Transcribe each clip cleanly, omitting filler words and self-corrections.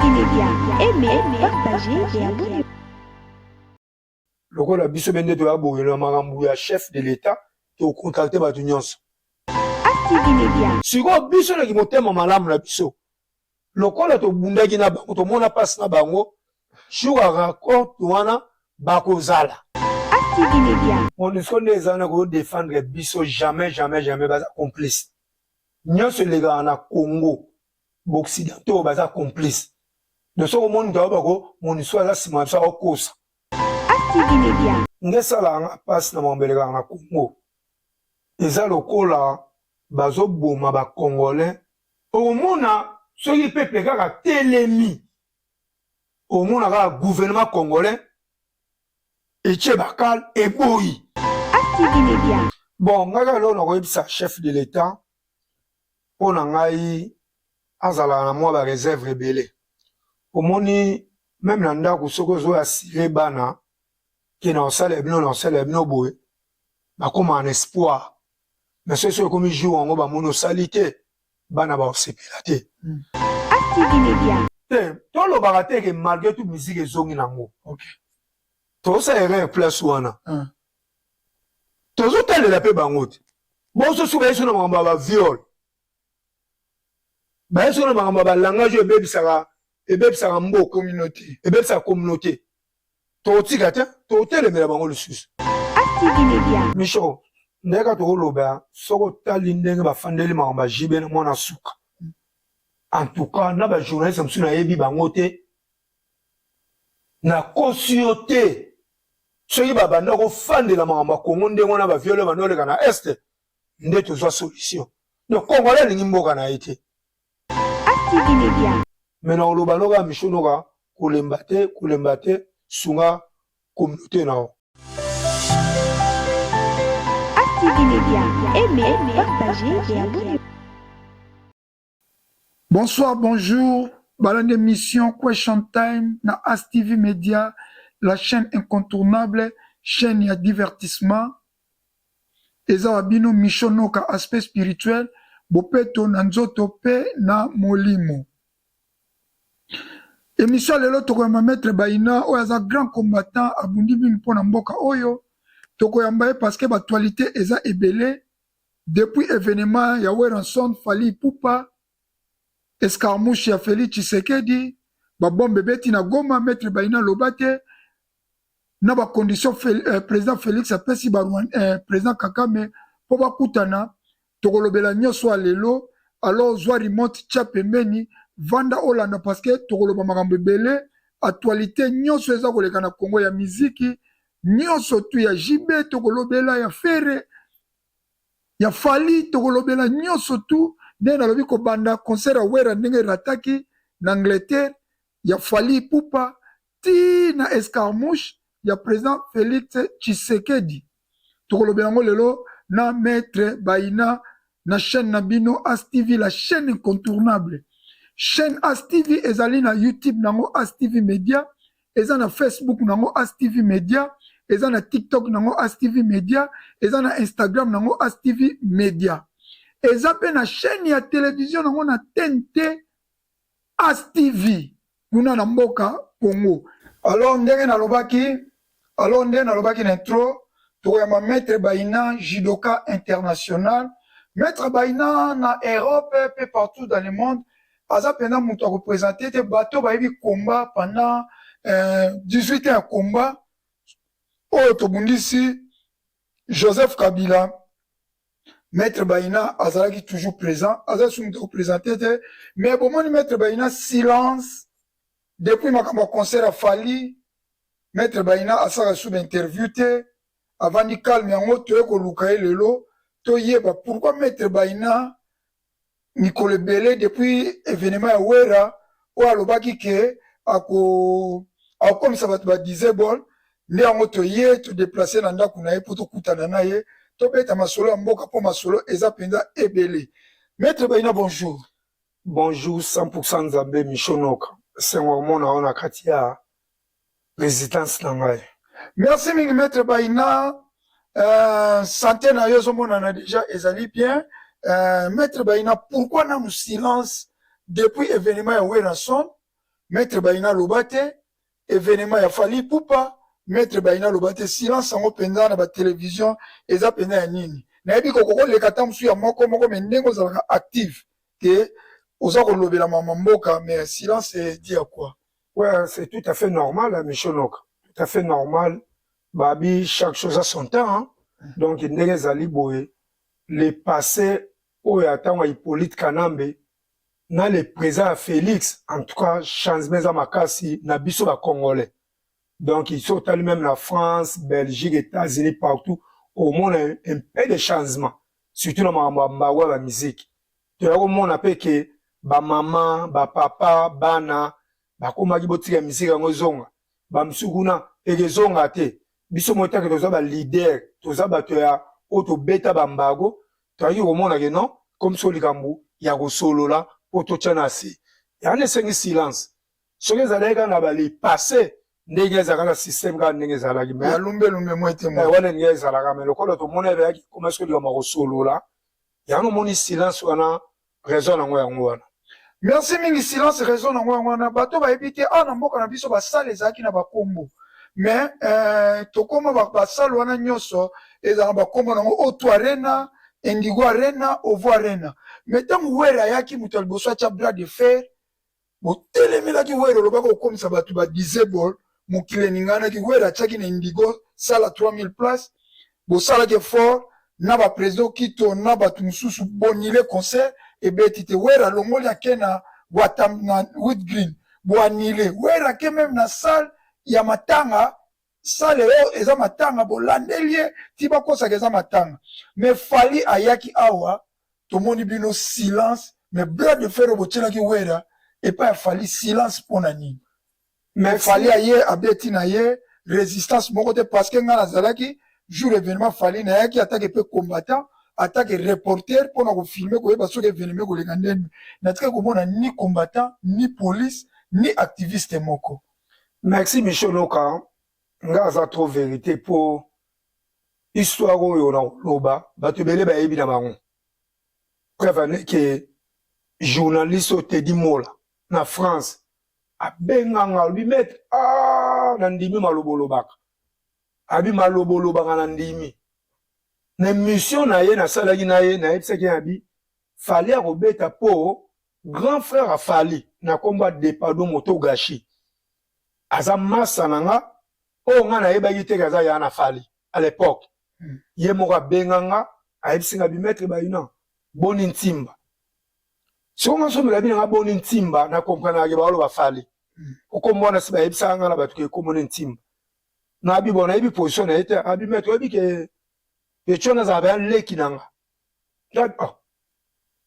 ASTV Media. Aimez, partagez et abonnez-vous. Lokola biso be nde toya boye na makambo ya chef de l'Etat, tocontacte bato nyonso. ASTV Media. Sikoyo biso na kimotema malamu na biso, lokola tobundaki na bango, tomona mpasi na bango, jour ya rencontre wana bakozala. ASTV Media. MONUSCO nde eza wana kodefendre biso, jamais, jamais, jamais. Baza complice. Nyonso elekaka na Congo, baoccidentaux baza complice. Donc soki omoni moto ayoba ko MONUSCO aza nsima na biso, akokosa. ASTV Media. Nde esalaka nga mpasi na makambo elekaka na Congo, eza lokola bazoboma bacongolais. Okomona soki peuple kaka telemi, omona kaka gouvernement congolais etie bakale, eboyi. ASTV Media. Bon, ngai kaka lelo nakoyebisa chef de l'État, mpo na ngai azalaka na mwa bareserve ebele. Omoni, même na ndako, soki ozoya assurer bana ke na kosalela bino, na kosalela bino boye, bakomaka na espoir. Mais soki ekomi jour yango, bamoni osali te, bana bakosepela te. ASTV Media. Te, tolobaka te ke malgré tout musique ezongi nango. Tozosala erreur place wana. Tozotalela mpe bango te. Bososo bayeso na makambo ya baviol, bayeso na makambo ya balangage oyo ebebisaka mboka, communauté, ebebisaka communauté. Tokotika te, tokotelemela bango lisusu. ASTV Media. Micho, ndenge tokoloba, soki otali ndenge bafandeli makambo ya JB na mwana suka, en tout cas na bajournaliste mosusu nayebi bango te, nakosi yo te. Soki babanda kofandela makambo ya Kongo ndenge wana, baviole banda oleka na Est, nde tozwa solution. Donc Congolais alingi mboka na ye te. ASTV Media. Me na koloba noka, Micho Noka, kolemba te, kolemba te, sunga communauté na yo. ASTV Media. Aimez, partagez et abonnez-vous. Bonsoir, bonjour. Balandi émission Question Time na ASTV Media, la chaîne incontournable, chaîne ya divertissement. Eza wa bino Micho Noka, aspect spirituel, bopeto na nzoto pe na molimo. Émission lelo tokoyamba maître Baina oyo aza grand combattant, abundi mingi mpona mboka oyo. Tokoyamba ye parce que actualité eza ebele depuis événement ya Werrason, Fally Ipupa, escarmouche ya Félix Tshisekedi, babombe ebeti na Goma. Maître Baina aloba te na bacondition président Félix apesi ba président Kagame mpo bakutana. Tokolobela nyonso ya lelo. Alors zwa remote, tia pembeni, vanda, olanda, parce que tokoloba makambo ebele, actualité nyonso eza koleka na Congo, ya miziki nyonso tu, ya JB tokolobela, ya Ferre, ya Fally, tokolobela nyonso tu. Ndenge nalobi, kobanda concert ya Wera ndenge erataki na Angleterre, ya Fally Ipupa, ti na escarmouche ya président Félix Tshisekedi, tokolobela yango lelo na maître Baina na chaîne na bino ASTV, la chaîne incontournable. Chaîne ASTV ezali na YouTube nango ASTV Media, eza na Facebook nango ASTV Media, eza na TikTok nango ASTV Media, eza na Instagram nango ASTV Media, eza mpe na chaîne ya télévision nango na TNT ASTV kuna na mboka Congo. Alors ndenge nalobaki na intro, tokoyamba maître Baina, judoka international. Maître Baina na Europe mpe partout dans le monde aza mpenza moto akoprésente te. Bato bayebi combat pendant 18 ans ya combat oyo tobundisi Joseph Kabila, maître Baina azalaki toujours présent. Aza su moto akoprésente te. Mais bomoni maître Baina silence depuis makambo ya concert ya Fally. Maître Baina asalaka su bainterview te, avandi calme. Yango toye koluka ye lelo, toyeba pourquoi maître Baina mikolo ebele depuis événement ya Wera oyo alobaki ke akokomisa bato badisable. Nde yango toye todéplacer na ndako na ye mpo tokutana na ye, tobeta masolo ya mboka, mpo masolo eza mpenza ebele. Maître Baina, bonjour. Bonjour 100% Nzambe. Micho Noka, esengo komona yo na kati ya résidence na ngai. Merci mingi, maître Baina. Santé na yo ezomonana déjà ezali bien. Maître Baina, pourquoi nanu silence depuis événement ya Werrason? Maître Bayina aloba te, événement ya Fally Ipupa, Maître Bayina aloba te, silence yango mpenza na ba télévision eza mpenza ya nini? Nayebi koko koleka ata mosusu ya moko moko, mais ndenge ozalaka active te, oza kolobela mama mboka, mais silence edi ya quoi? Ouais, c'est tout à fait normal, Michel Noka. Tout à fait normal. Babi, chaque chose a son temps. Hein? Donc, ndenge ezali boye, le passé oyo ya ntango ya Hippolyte Kanambe na le présent ya Félix, en tout cas, changement eza makasi na biso bacongolais. Donc, ici, otali même la France, Belgique, États-Unis, partout, omona un peu de changement. Surtout na makambo ya mbago ya bamusike. Toya komona mpe ke bamama, bapapa, bana bakomaki botika misike yango ezonga, bamosusu kuna ekezonga te. Biso moi take toza baleader, toza bato ya oyo tobeta bambago, toyaki komona ke non, comme so likambo ya kosolola mpo totya na se yango esengi silence. Soki ezalaki kaka na bale passé, ndenge ezalaka na système kaka ndenge ezalaki, mais lumbelumbe mwa ete wana ndenge ezalaka, mais lokola tomona ezalaki koma soki likambo ya kosolola yango, omoni silence wana, raison nango yango wana. Merci mingi. Silence, raison nango yango wana. Bato bayebi te, awa na mboka na biso basale ezalaki na bakombo, mais tokóma basale wana nyonso ezala na bakombo nango: Oto Arena, Indigo Arena, Ovo Arena. Mais ntango Were ayaki, moto ya liboso atya bras de fer, botelemelaki Were, olobaki okomisa bato badisable. Mokili eninganaki. Were atiaki na Indigo sala 3000 place, bosalaki effort na baprésident Kito na bato mosusu, bonile concert ebeti te. Were alongoli, ake na Watam na Wood Green, boanile. Were ake même na salle ya matanga, salle oyo eza matanga, bolandeli ye ti bakosaka eza matanga. Mais Fally ayaki awa, tomoni bino silence, mais bras de fer oyo botielaki Wera epai ya Fally, silence mpo na nini? Mais Fally aye, abeti na ye, résistance moko te, parce que ngai nazalaki jour événement Fally, nayaki atake mpe combattant, atake reporter mpona kofilmer, koyeba soki événement ekoleka ndeni. Natikaki komona ni combattant, ni police, ni activiste moko. Merci, Michel Noka. Nga aza trop vérité mpo histoire oyo na koloba, bato ebele bayebi na bango. Preuve aneke journaliste oyo Tedi Mola na France abenganga, alobi: "Maître, ah, na ndimi maloba olobaka." Abi maloba olobaka na ndimi. Na émission na ye nasalaki na ye, nayebisaki ye, abi Fally akobeta mpo grand frère afali na nkombo ya Depado Moto Gashi aza masa na nga oyo nga nayebaki te aza ya na Fally à l'époque. Ye moko abenga nga, ayebisi nga bi: "Maître Bayina, boni ntimba?" Soko nga somela bino nga boni ntimba, na comprendrake baoloba Fally. Okombo wana si bayebisaka nga na bato ke ekomona ntimba. Nabi bon, nayebi position na ye te. Abi: "Maître, oyebi ke petio nazala baya leki na nga." Oh.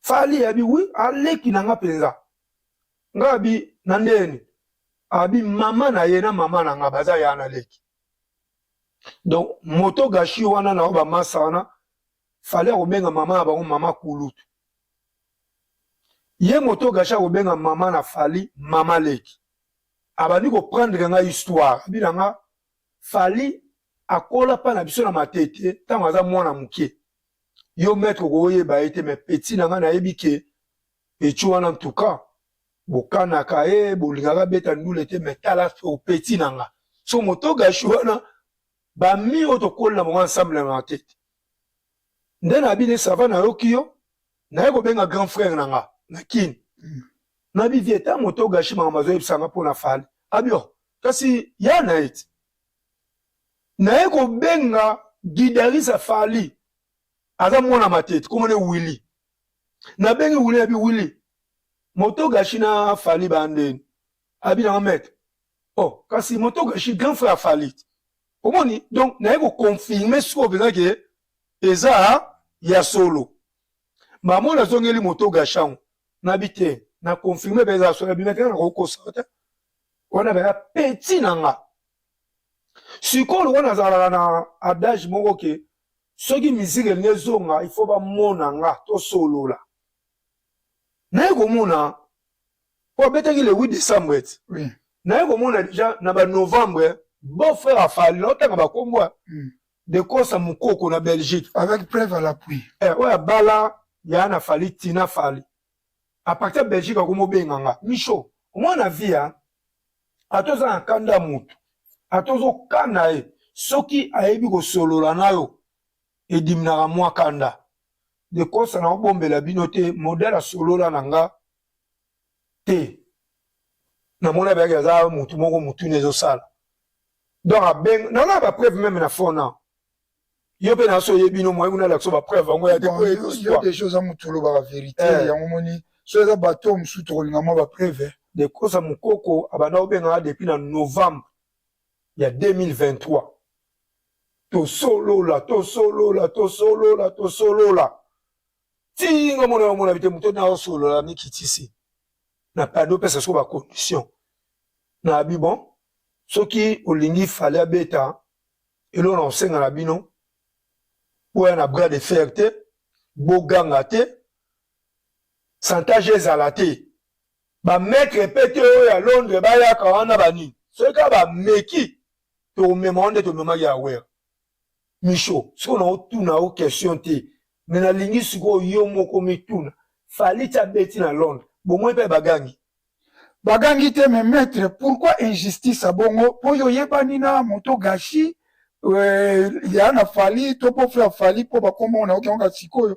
Fally abi: "Oui, aleki na nga mpenza." Nga abi na ndeni, abi mama na ye na mama na nga baza ya na leki. Donc moto gashi wana na oyo bamasa wana, Fally akobenga mama na bango mama kulutu. Ye moto gashi akobenga mama na Fally mama leki. Abandi koprendre nga histoire, abi na nga Fally akola mpa na biso na Matete ntango aza mwana moke. Yo maître okoyeba ye te, mais petit na nga nayebi ke petit wana ntuka bokanaka ye, bolingaka beta ndule te, mais tala petit na nga so moto gashi wana, bami oyo tokolela bango ensemble na Matete. Nde na bino sava, nayoki yo, naye kobenga grand frère na nga na Kini. Nabi: "Vie ta moto gashi makambo azoyebisanga mpo na Fally." Abi: "Oh, kasi ya na ye ti." Naye kobenga guitariste Fally, aza mwana Matete, komona Willi. Nabengi Willi, abi: "Willi, moto gashi na Fally bandeni?" Abi nanga: "Maître, oh, kasi moto gashi grand frère Fally." Omoni, donc naye koconfirmer sikoyo mpenza ke eza ya solo. Mamo nazongeli moto gashi yango, nabi te, na confirme mpe eza solo. Abi: "Maître, na kokosa te, wana baya petit na nga." Sikoyo wana azalaka na adage moko ke soki misike elingi ezonga, il faut bamona nga, tosolola. Naye komona po abetaki le 8 décembre eti. Naye komona déjà na banovembre, beau frère afali, naotanga bakombo de Kosa Mokoko na Belgique. Avec preuve à l'appui. Oyo abala ya na Fally, tina Fally à partir ya Belgique, akomobenga nga: "Micho, omwana vie." Ata oza na kanda ya mutu, ata ozokana ye, soki ayebi kosolola na yo, ediminaka mwa kanda. De kosa na obombela bino te, modèle asolola na nga te. Namona bayaki aza mutu moko mutuna ezosala. Donc abenga, naza na ba preuve meme na phone na. Yo pe na so oyebi no moyen kuna lakisa ba preuve yango ya te po yo deja oza mutu olobaka verite eh. Yango moni so eza bato oyo mosusu tokolinga mwa ba preuve. De kosa mukoko abanda kobengaka depuis na novembre ya 2023 tosolola tosolola tosolola tosolola ti nga mona omona bite moto na osolola mikitisi na pado pesa soko ba condition na abi bon soki olingi fale abeta eloko na kosenga na bino boya na bras de fer te boganga te santage ezala te ba maître pe te oyo ya Londres bayaka wana banini soki kaka bameki tokomema wana nde tomemaki ya wera Micho sikoyo naotuna yo question te me nalingi sikoyo yo moko mituna Fally ti abeti na Londres bomoi mpe bagangi Bagangi te mais maitre pourquoi injustice ya bongo po yo oyebani na moto gashi euh, ya na Fally to po frère Fally po bakombo ngo nayoki yango kaka sikoyo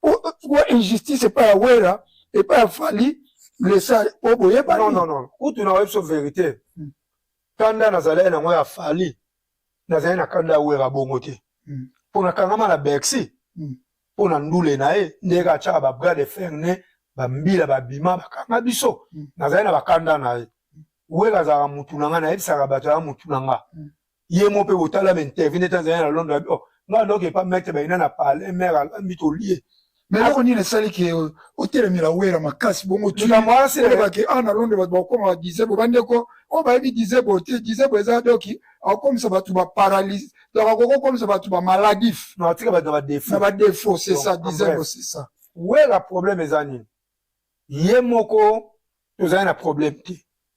pourquoi injustice epai ya Wera epai ya Fally lesa po boyebani non non non kutu na biso verite hmm. Kanda nazalaki nango ya Fally nazali na kanda ya Wera bongo te hmm. Po nakangama na Bercy hmm. Mpo na ndule na ye ndenge atiaka ba bras de fer ne bambila babima bakanga biso mm. Nazali na bakanda na ye. Wera azalaka mutu na nga, nayebisaka bato ya mutu na nga mm. Ye mo mpe botala ba interview neti azali na Londres oh, nga ndoki epa maître bayina na palais mare alambi tolie. Mais eloko nini esali ke otelemela Wera makasi bongo tiolobake a na Londres bato bakokoma ba disebo bandeko oyo bayebi disebo te disebo eza doki akokomisa bato baparalyse donc akoki kokomisa bato bamaladif atika bato na badefo na badefo c'est ça disebo c'est ça. Wera problème eza nini? Ye moko tozali na problème te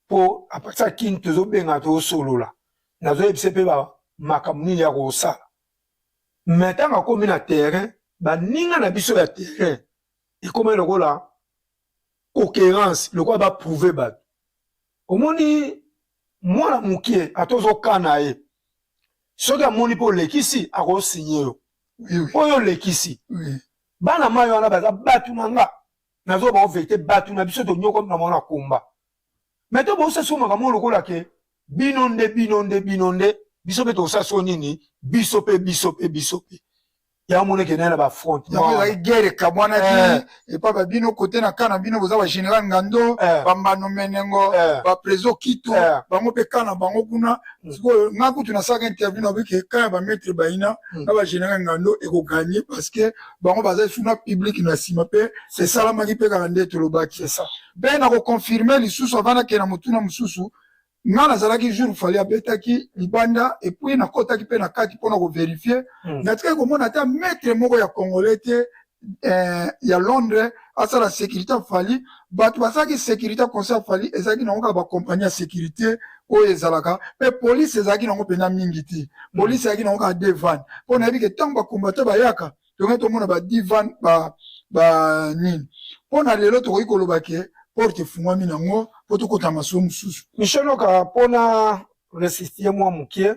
po apartir ya kini tozobenga tozosolola nazoyebisa mpe makambo nini ya kosala me ntango akomi na terrain baninga na biso ya terrain ekomi lokola coherence lokola baprouve bato omoni mwana mokie ata ozokana ye soki amoni mpe olekisi akosinye yo oyo olekisi bana mai wana baza batu na nga nazo bango verite batu na biso tonyokomi na bango na komba me to bosala soko makambo lokola ke bino nde bino nde bino nde biso mpe tokosala soko nini biso mpe biso mpe biso mpe yango moni ekendaki na bafront yango ezalaki guerre ekabwanaki eh. Epa babino kote na ka na bino boza bagénéral Ngando eh. Bambano Menengo eh. Bapreso Kito bango mpe ka na bango kuna hmm. Sikoyo nga kutu nasalaka interview na bike ka ya bamaître Bayina hmm. Na bagénéral Ngando ekoganye parce que bango baza esu na public na nsima mpe esalamaki mpe kaka nde tolobaki mpe na koconfirme lisusu avant nakende na motuna mosusu. Nga nazalaki jour Fally abetaki libanda et puis nakotaki mpe na kati mpona koverifier mm. Natikaki komona ata maître moko ya congolais te eh, ya Londres asala sécurité ya Fally. Bato basalaki sécurité ya concert Fally ezalaki nango kaka bakompagnie ya sécurité oyo ezalaka mpe police ezalaki nango mpenza mingi te. Police ezalaki nango kaka deux van mpo nayebi ke ntango bakombata bayaka tongai tomona ba divan ba ba nini mpo na lelo tokoki koloba ke porte efungwami nango mpo tokota masolo mosusu. Michel Oka mpona resistie mwa mokie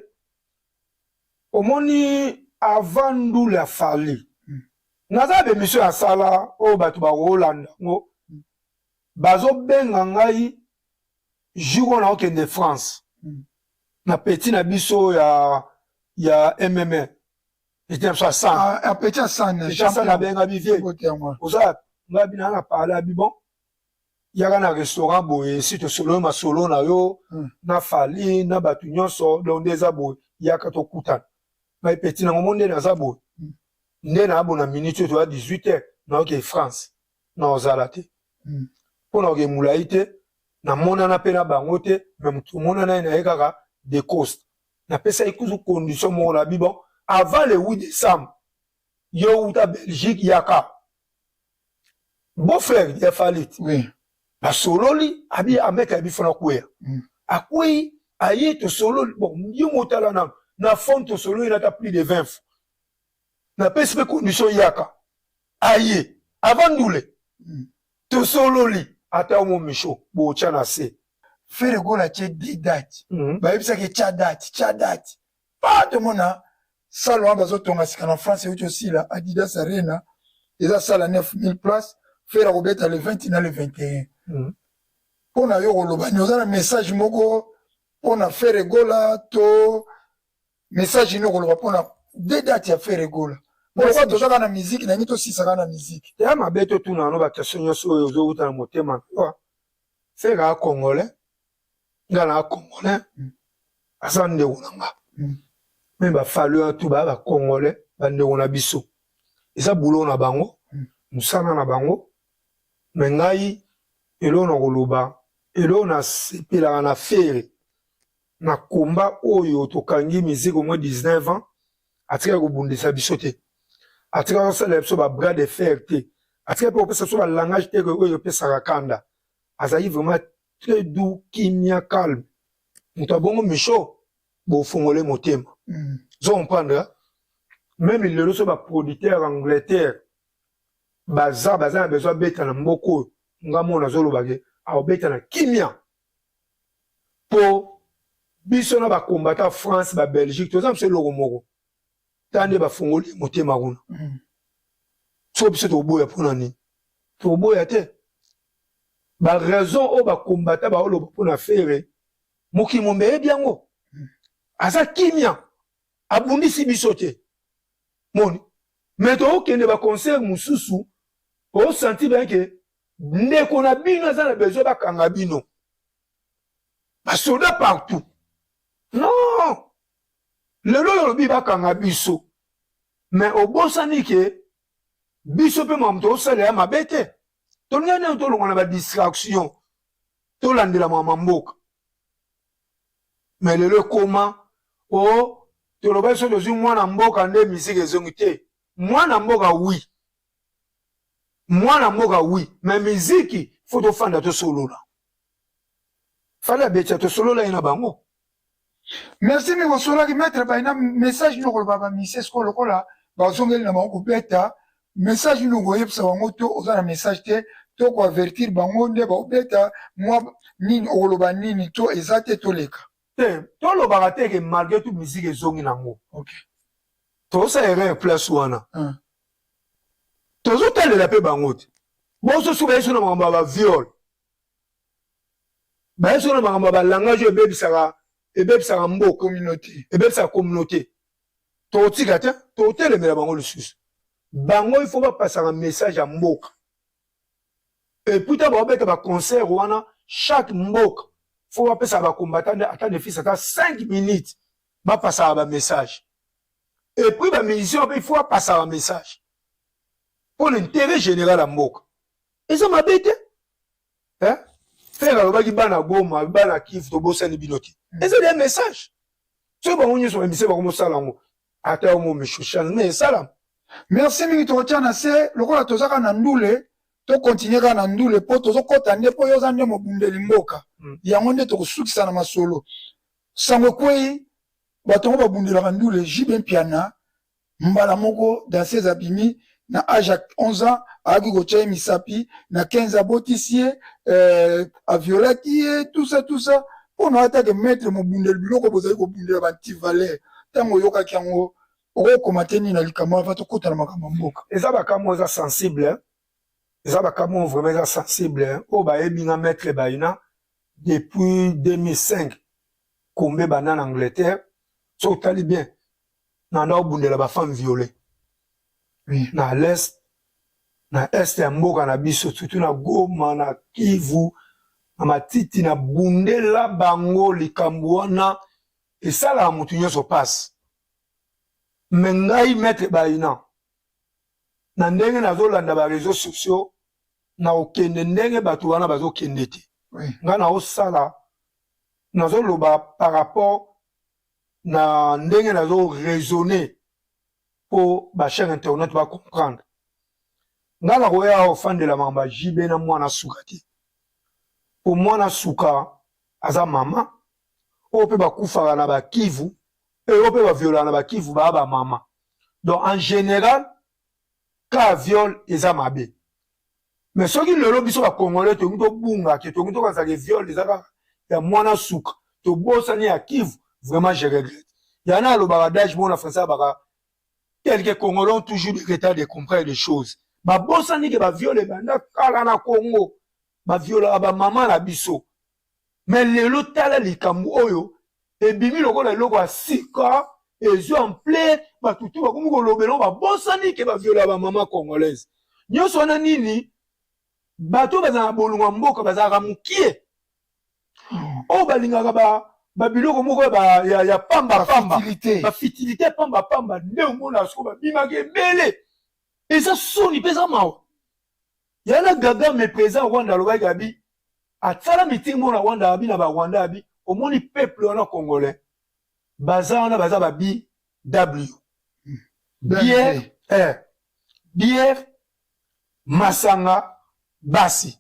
omoni avant ndule ya Fally hmm. Naza na bemission ya sala oyo bato bakolanda yango hmm. Bazobenga ngai jour oyo naokende France hmm. Na petit na biso ya ya MMA petit na biso ya ah, ah, petit ya san petit ya san abenga bi vie oza ngai bina na parle abi bon yaka na restaurant boye si tosolo masolo na yo hmm. Na Fally na bato nyonso donc nde eza boye yaka tokutana ngai petit nango mo nde naza boye hmm. Nde naabona minute oyo toya 18 heures naoke France naozala te hmm. Mpo naoke molai te namonana mpe na bango te me moto omonana ye na ye kaka de coste napesaki kuzu condition moko na bi bon avant le 8 décembre yo wuta Belgique yaka beau frère ya Fally oui. Basololi abi ameka abi fona kweya mm. Akwei aye tosololi bon yo motala nano na fone tosololi nata plus de 20 fois napesi mpe condition yaka aye avant ndule mm. Tosololi ata yo mo Micho botya na se. Ferre Gola atie deux dates. Bayebisaki tya date, tya date. Pa tomona salle wana bazotonga sika na France euti osila Adidas Arena eza salle ya 9000 places. Ferre akobeta le 20 na le 21. Mpo na yo koloba nini? Oza na message moko mpo na Ferre Gola to message nini okoloba mpo na deux dates ya Ferre Gola? Pourquoi tozaka na musique na ngi tosisaka na musique? Ya mabe totuna no ba question nyonso oyo ozowuta na motema. Ferre a congolais, nga na congolais, aza ndeko na nga. Me ba Fally wana tu ba ba congolais, ba ndeko na biso. Eza boulot na bango, mosala na bango. Me ngai eloko na koloba, eloko nasepelaka na Ferre na combat oyo tokangi musique au moins 19 ans, atikaki kobundisa biso te, atikaki kosalela biso ba bras de fer te, atikaki mpe kopesa biso ba langage te oyo epesaka kanda. Azalaki vraiment très doux, kimia, calme. Moto abongo Micho, bofongole motema. Zo comprendre? Même lelo so ba producteur Angleterre baza baza na besoin beta na mboka oyo, nga mona azoloba ke akobeta na kimia. Po biso na ba combattant France ba Belgique toza biso eloko moko. Ta nde bafongoli motema kuna. So biso toboya pona nini? Toboya te. Ba raison oyo ba combattant ba oloba pona Ferre, mokili mombe eyebi yango. Aza kimia, abundisi biso te. Moni, mais tokende ba concert mosusu, o sentir bien que ndeko na bino aza na besoin bakanga bino. Ba soda partout. Non! Lelo oyo olobi bakanga biso. Mais obosani ke biso pe makambo tozosalela ya mabe te. Tolingi nini tolongwa na ba distraction, tolandela makambo ya mboka. Mais lelo ekoma o toloba biso tozwi mwana mboka nde musique ezongi te. Mwana mboka oui. Mwana mboka oui, mais musique faut tofanda tosolola. Fally abetia tosolola ye na bango. Merci mingi osolaki maître Bayina message nini okoloba ba musiciens sikoyo lokola bazongeli na bango kobeta message nini okoyebisa bango to oza na message te to ko avertir bango nde baobeta mwa nini okoloba nini to eza te toleka. Te tolobaka te ke malgré tout musique ezongi nango. Okay. Tozosala erreur place wana. Tozotalela pe bango te. Bososo bayeso na makambo ya ba viol. Bayeso na makambo ya ba langage oyo ebebisaka ebebisaka mboka, communauté, ebebisaka communauté. Tokotika te, tokotelemela bango lisusu. Bango il faut bapasaka message ya mboka. Et puis ntango babeta ba concert wana, chaque mboka faut bapesaka ba combattant nde ata ne fils ata 5 minutes bapasaka ba message. Et puis ba musiciens mpe il faut bapasaka ba message pour l'intérêt général ya mboka. Eza mabe te. Hein? Ferre alobaki bana Goma, bana Kivu tobosani bino te. Eza des message. Soki bango nyonso ba musiciens bakomosala yango, ata yo mo Michou changement esalama. Merci mingi tokotia na se lokola tozaka na ndule to continuer kaka na ndule po tozokota nde po yo oza nde mobundeli mboka. Yango nde tokosukisa na masolo. Sango ekwei bato yango babundelaka ndule JB Mpiana mbala moko danseuse abimi na age ya 11 ans ayaki kotia ye misapi na 15 abotisi ye aviolaki ye tout ça tout ça mpo na atake maître mobundeli biloko bozali kobundela ba anti-valeur ntango oyokaki yango okokoma te nini na likambo ava tokota na makambo ya mboka. Eza bakambo eza sensible, hein? Eza bakambo vraiment eza sensible, hein? Oyo bayebi nga maître Bayina depuis 2005 kombe banda na Angleterre soki otali bien nanda obundela ba femmes violées na l'est na est ya mboka na biso surtout na Goma na Kivu na Matiti na bundela bango likambo wana esalaka motu nyonso pasi. Me ngai maître Bayina na ndenge nazolanda ba réseaux sociaux na okende ndenge bato wana bazokende te. Ngai naosala nazoloba par rapport na ndenge nazo raisonner po ba chers internautes ba comprendre. Ngai nakoya ofandela makambo ya JB na mwana suka te. Po mwana suka aza mama oyo pe bakufaka na ba Kivu pe oyo pe ba violaka na ba Kivu ba ba mama. Donc en général cas viol eza mabe. Mais soki lelo biso ba Congolais tolingi tobunga ke tolingi tokanisa ke viol eza kaka ya mwana suka, tobosani ya Kivu, vraiment je regrette. Yana alobaka adage moko na français, abaka quelques Congolais ont toujours du retard de comprendre des choses. Babosani ke baviole ebanda kala na Congo, baviolaka bamama na biso. Mais lelo tala likambo oyo ebimi lokola eloko ya sika, ezwi ampleur, bato tu bakomi kolobela. Babosani ke baviolaka bamama congolaise nyonso wana. Nini, bato bazala na bolongo ya mboka bazalaka mokie, oyo balingaka babiloko moko ya pamba pamba, bafutilité pamba pamba, nde omona soko babimaka ebele. Eza soni mpe eza mawa. Yana Kagame, président Rwanda, alobaki, abi atsala meeting moko na Rwanda, abi na Barwanda, abi omoni peuple wana congolais baza wana, baza ba B W, bière, bière, masanga, basi,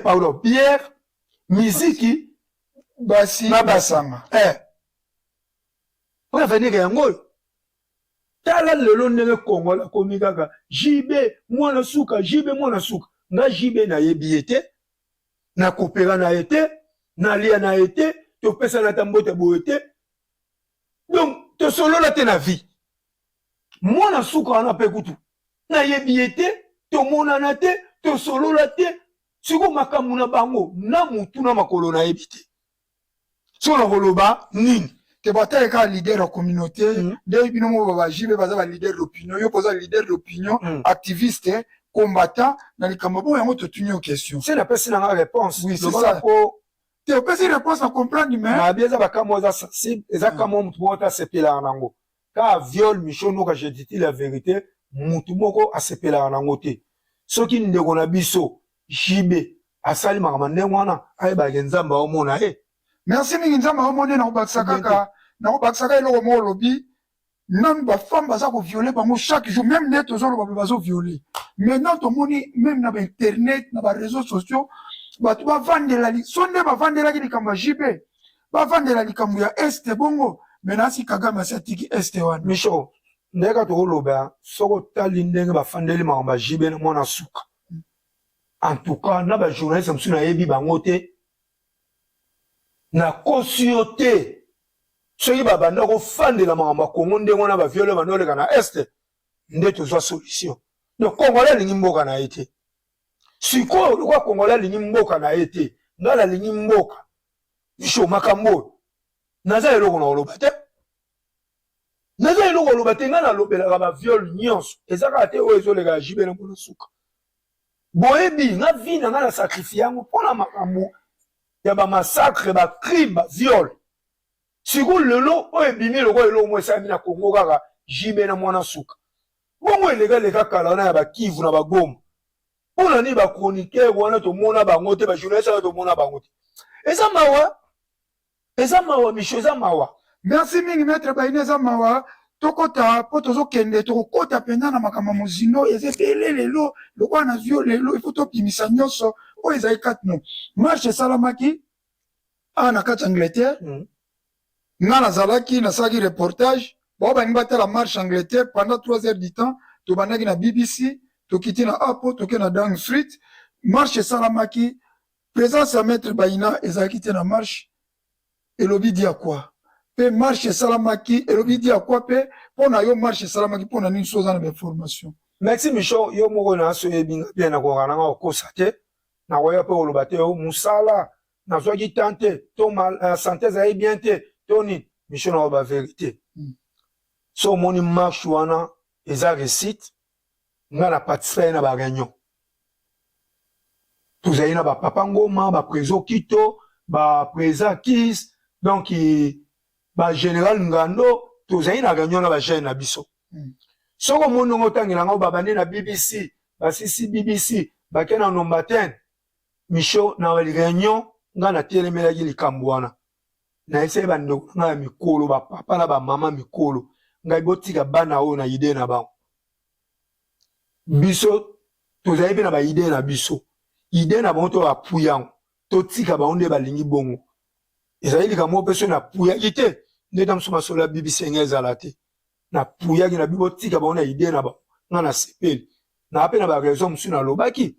pardon, bière, miziki, basi na basanga. Po avenir yango oyo, tala lelo ndenge Kongo akomi kaka JB mwana suka, JB mwana suka. Nga JB nayebi ye te, nakopera na ye te, nalia na ye te, topesana ata mbote boye te, donc tosolola te na vie. Mwana suka wana mpe kutu nayebi ye te, tomonana te, tosolola te. Sikoyo makambo na bango na mutu na makolo nayebi te, so na koloba nini? Te, batala kaka leader ya communauté. Nde bino moko baJB baza baleader d'opinion, yo mpo oza leader d'opinion, activiste, combattant na likambo bongo, yango totuni yo question. Se napesi nanga réponse. Oui, c'est ça. Po te, opesi réponse na comprendre, mais nabi eza bakambo eza sensible, eza kambo motu moko te asepelaka nango. Ka viol, Micho Noka, je dis la vérité, mutu moko asepelaka nango te. Soki ndeko na biso JB asali makambo ndenge wana, ayebaka Nzambe aomona ye. Merci mingi, Nzambe aomoni. Nakobakisa kaka, nakobakisaka eloko moko. Olobi nanu bafemme baza koviole bango chaque jour, même nde tozoloba boye bazoviole. Maintenant tomoni même na bainternet, na baréseaux sociaux, bato bavandela so nde bavandelaki likambo ya JB, bavandela likambo ya Est bongo. Maintenant si Kagame asi atiki Est wana. Micho, ndenge tokoloba, soki otali ndenge bafandeli makambo ya JB na mwana suka, en tout cas na bajournaliste mosusu nayebi bango te, nakosi yo te, soki babanda kofandela makambo ya Kongo ndenge wana, baviole banda oleka na Est, nde tozwa solution. Donc Congolais alingi mboka na ye te. Sikoyo lokola Congolais alingi mboka na ye te, ngai nalingi mboka. Biso makambo oyo naza eloko na koloba te, naza eloko koloba te. Ngai nalobelaka baviole nyonso, eza kaka te oyo ezoleka ya JB na mona suka. Boyebi nga vie na ngai na sacrifie yango mpona makambo ya bamassacre, bacrime, baviole. Sikoyo lelo oyo ebimi lokola eloko moko esalami na Kongo kaka JB na mwana suka bongo, elekaleka kala wana ya bakivu na Bagoma. Mpona nini bachroniqueur wana tomona bango te, bajournaliste wana tomona bango te? Eza mawa, eza mawa, Micho, eza mawa. Merci mingi, maître Baine. Eza mawa. Tokɔta mpo tozokende, tokokɔta mpenza na makambo ya mozindo, eza ebele lelo. Lokola nazwi yo lelo, ifo tobimisa nyonso oyo ezali kati. No marche esalamaki awa na kati ya Angleterre. Nga nazalaki, nasalaki reportage. Bao balingi batala marche Angleterre pendant 3 heures du temps. Tobandaki na BBC, tokiti na Apo, toke na Downing Street. Marche esalamaki, présence ya maître Baina ezalaki te na marche. Elobi dia kwa mpe marche esalamaki, elobi dia kwa mpe mpo na yo marche esalamaki mpo na nini, so oza na bainformation? Merci, Micho. Yo moko na so oyebi nga bien, nakoka nanga kokosa te, nakoya mpe koloba te mosala nazwaki temps te to santé ezali bien te to nini. Micho, na ba vérité, so omoni marche wana eza réussite, nga na participe na baréunion. Tozali na bapapa Ngoma, baprésident Kito, baprésident Kis, donc bagénéral Ngando, tozali na réunion na bajeune na biso. Soki omoni ngo otangela ngo, babandi na BBC, basisi BBC, bake na number 10. Micho, na réunion nga natelemelaki likambo wana, nayebisaki bandeko na ngai ya mikolo, bapapa na bamama mikolo, ngai botika bana oyo na idée na bango. Biso tozali mpe na baidée na biso, idée na bango to bapui yango, totika bango nde balingi bongo. Ezali likambo mpe soki napuyaki te, nde ta mosusu masolo ya BBC ngai ezala te. Napuyaki na bi botika bango na idée na bango. Ngai nasepeli naa mpe na baraison mosusu nalobaki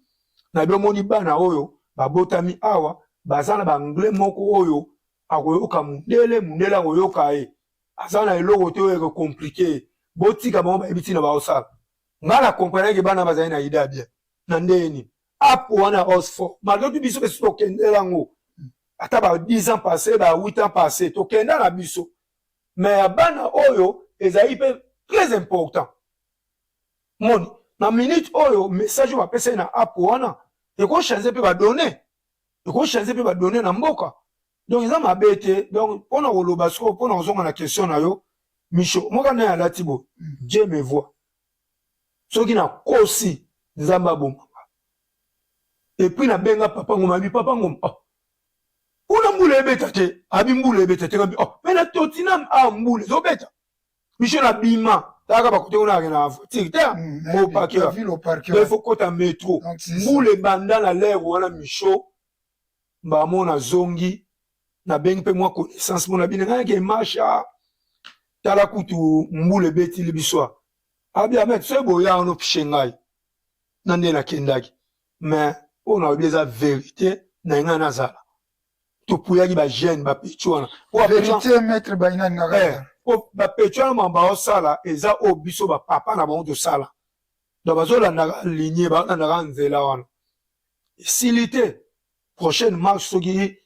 na bi omoni bana oyo babotami awa. Baza na ba anglais moko oyo akoyoka mundele, mundele akoyoka ye. Aza na eloko te oyo eko compliquer ye. Botika bango bayebi ntina baosala. Nga na comprenaki bana bazali na idee ya bien. Na ndenge nini? App wana ya Oxford, malgré tout biso mpe tokendela yango. Ata ba 10 ans passé, ba 8 ans passé, tokenda na biso. Mais ya bana oyo ezali mpe très important. Moni, na minute oyo message oyo bapesaki na app wana ekochange mpe ba données. Ekochange mpe ba données na mboka. Donc eza mabe te. Donc pona koloba sikoyo, pona kozonga na question na yo, Micho, moka naye alati boye, Dieu me voit. Soki nakosi, Nzambe aboma nga. Et puis nabenga papa Ngoma, abi papa Ngoma, oh. Kuna mbula ebeta te, abi mbula ebeta te, abi oh, mais na Tottenham ah mbula ezobeta. Micho na bima, talaka ba kote kuna na voiture te, au parquet. Il faut kota metro. Mbula ebanda na l'air wana Micho mbala moko nazongi nabengi mpe mwa connaissance mpo na bino ngai ke marche tala kutu mbula ebetili biso abi amet soki boya wana opishe ngai na nde nakendaki mais oyo nalobi eza verité na ngai nazala topuyaki bajeune bapeti wana po bapeti wana mama baosala eza oyo biso bapapa na bango tosala donc bazolandaka ligne bazolandaka nzela wana esili te prochaine marche soki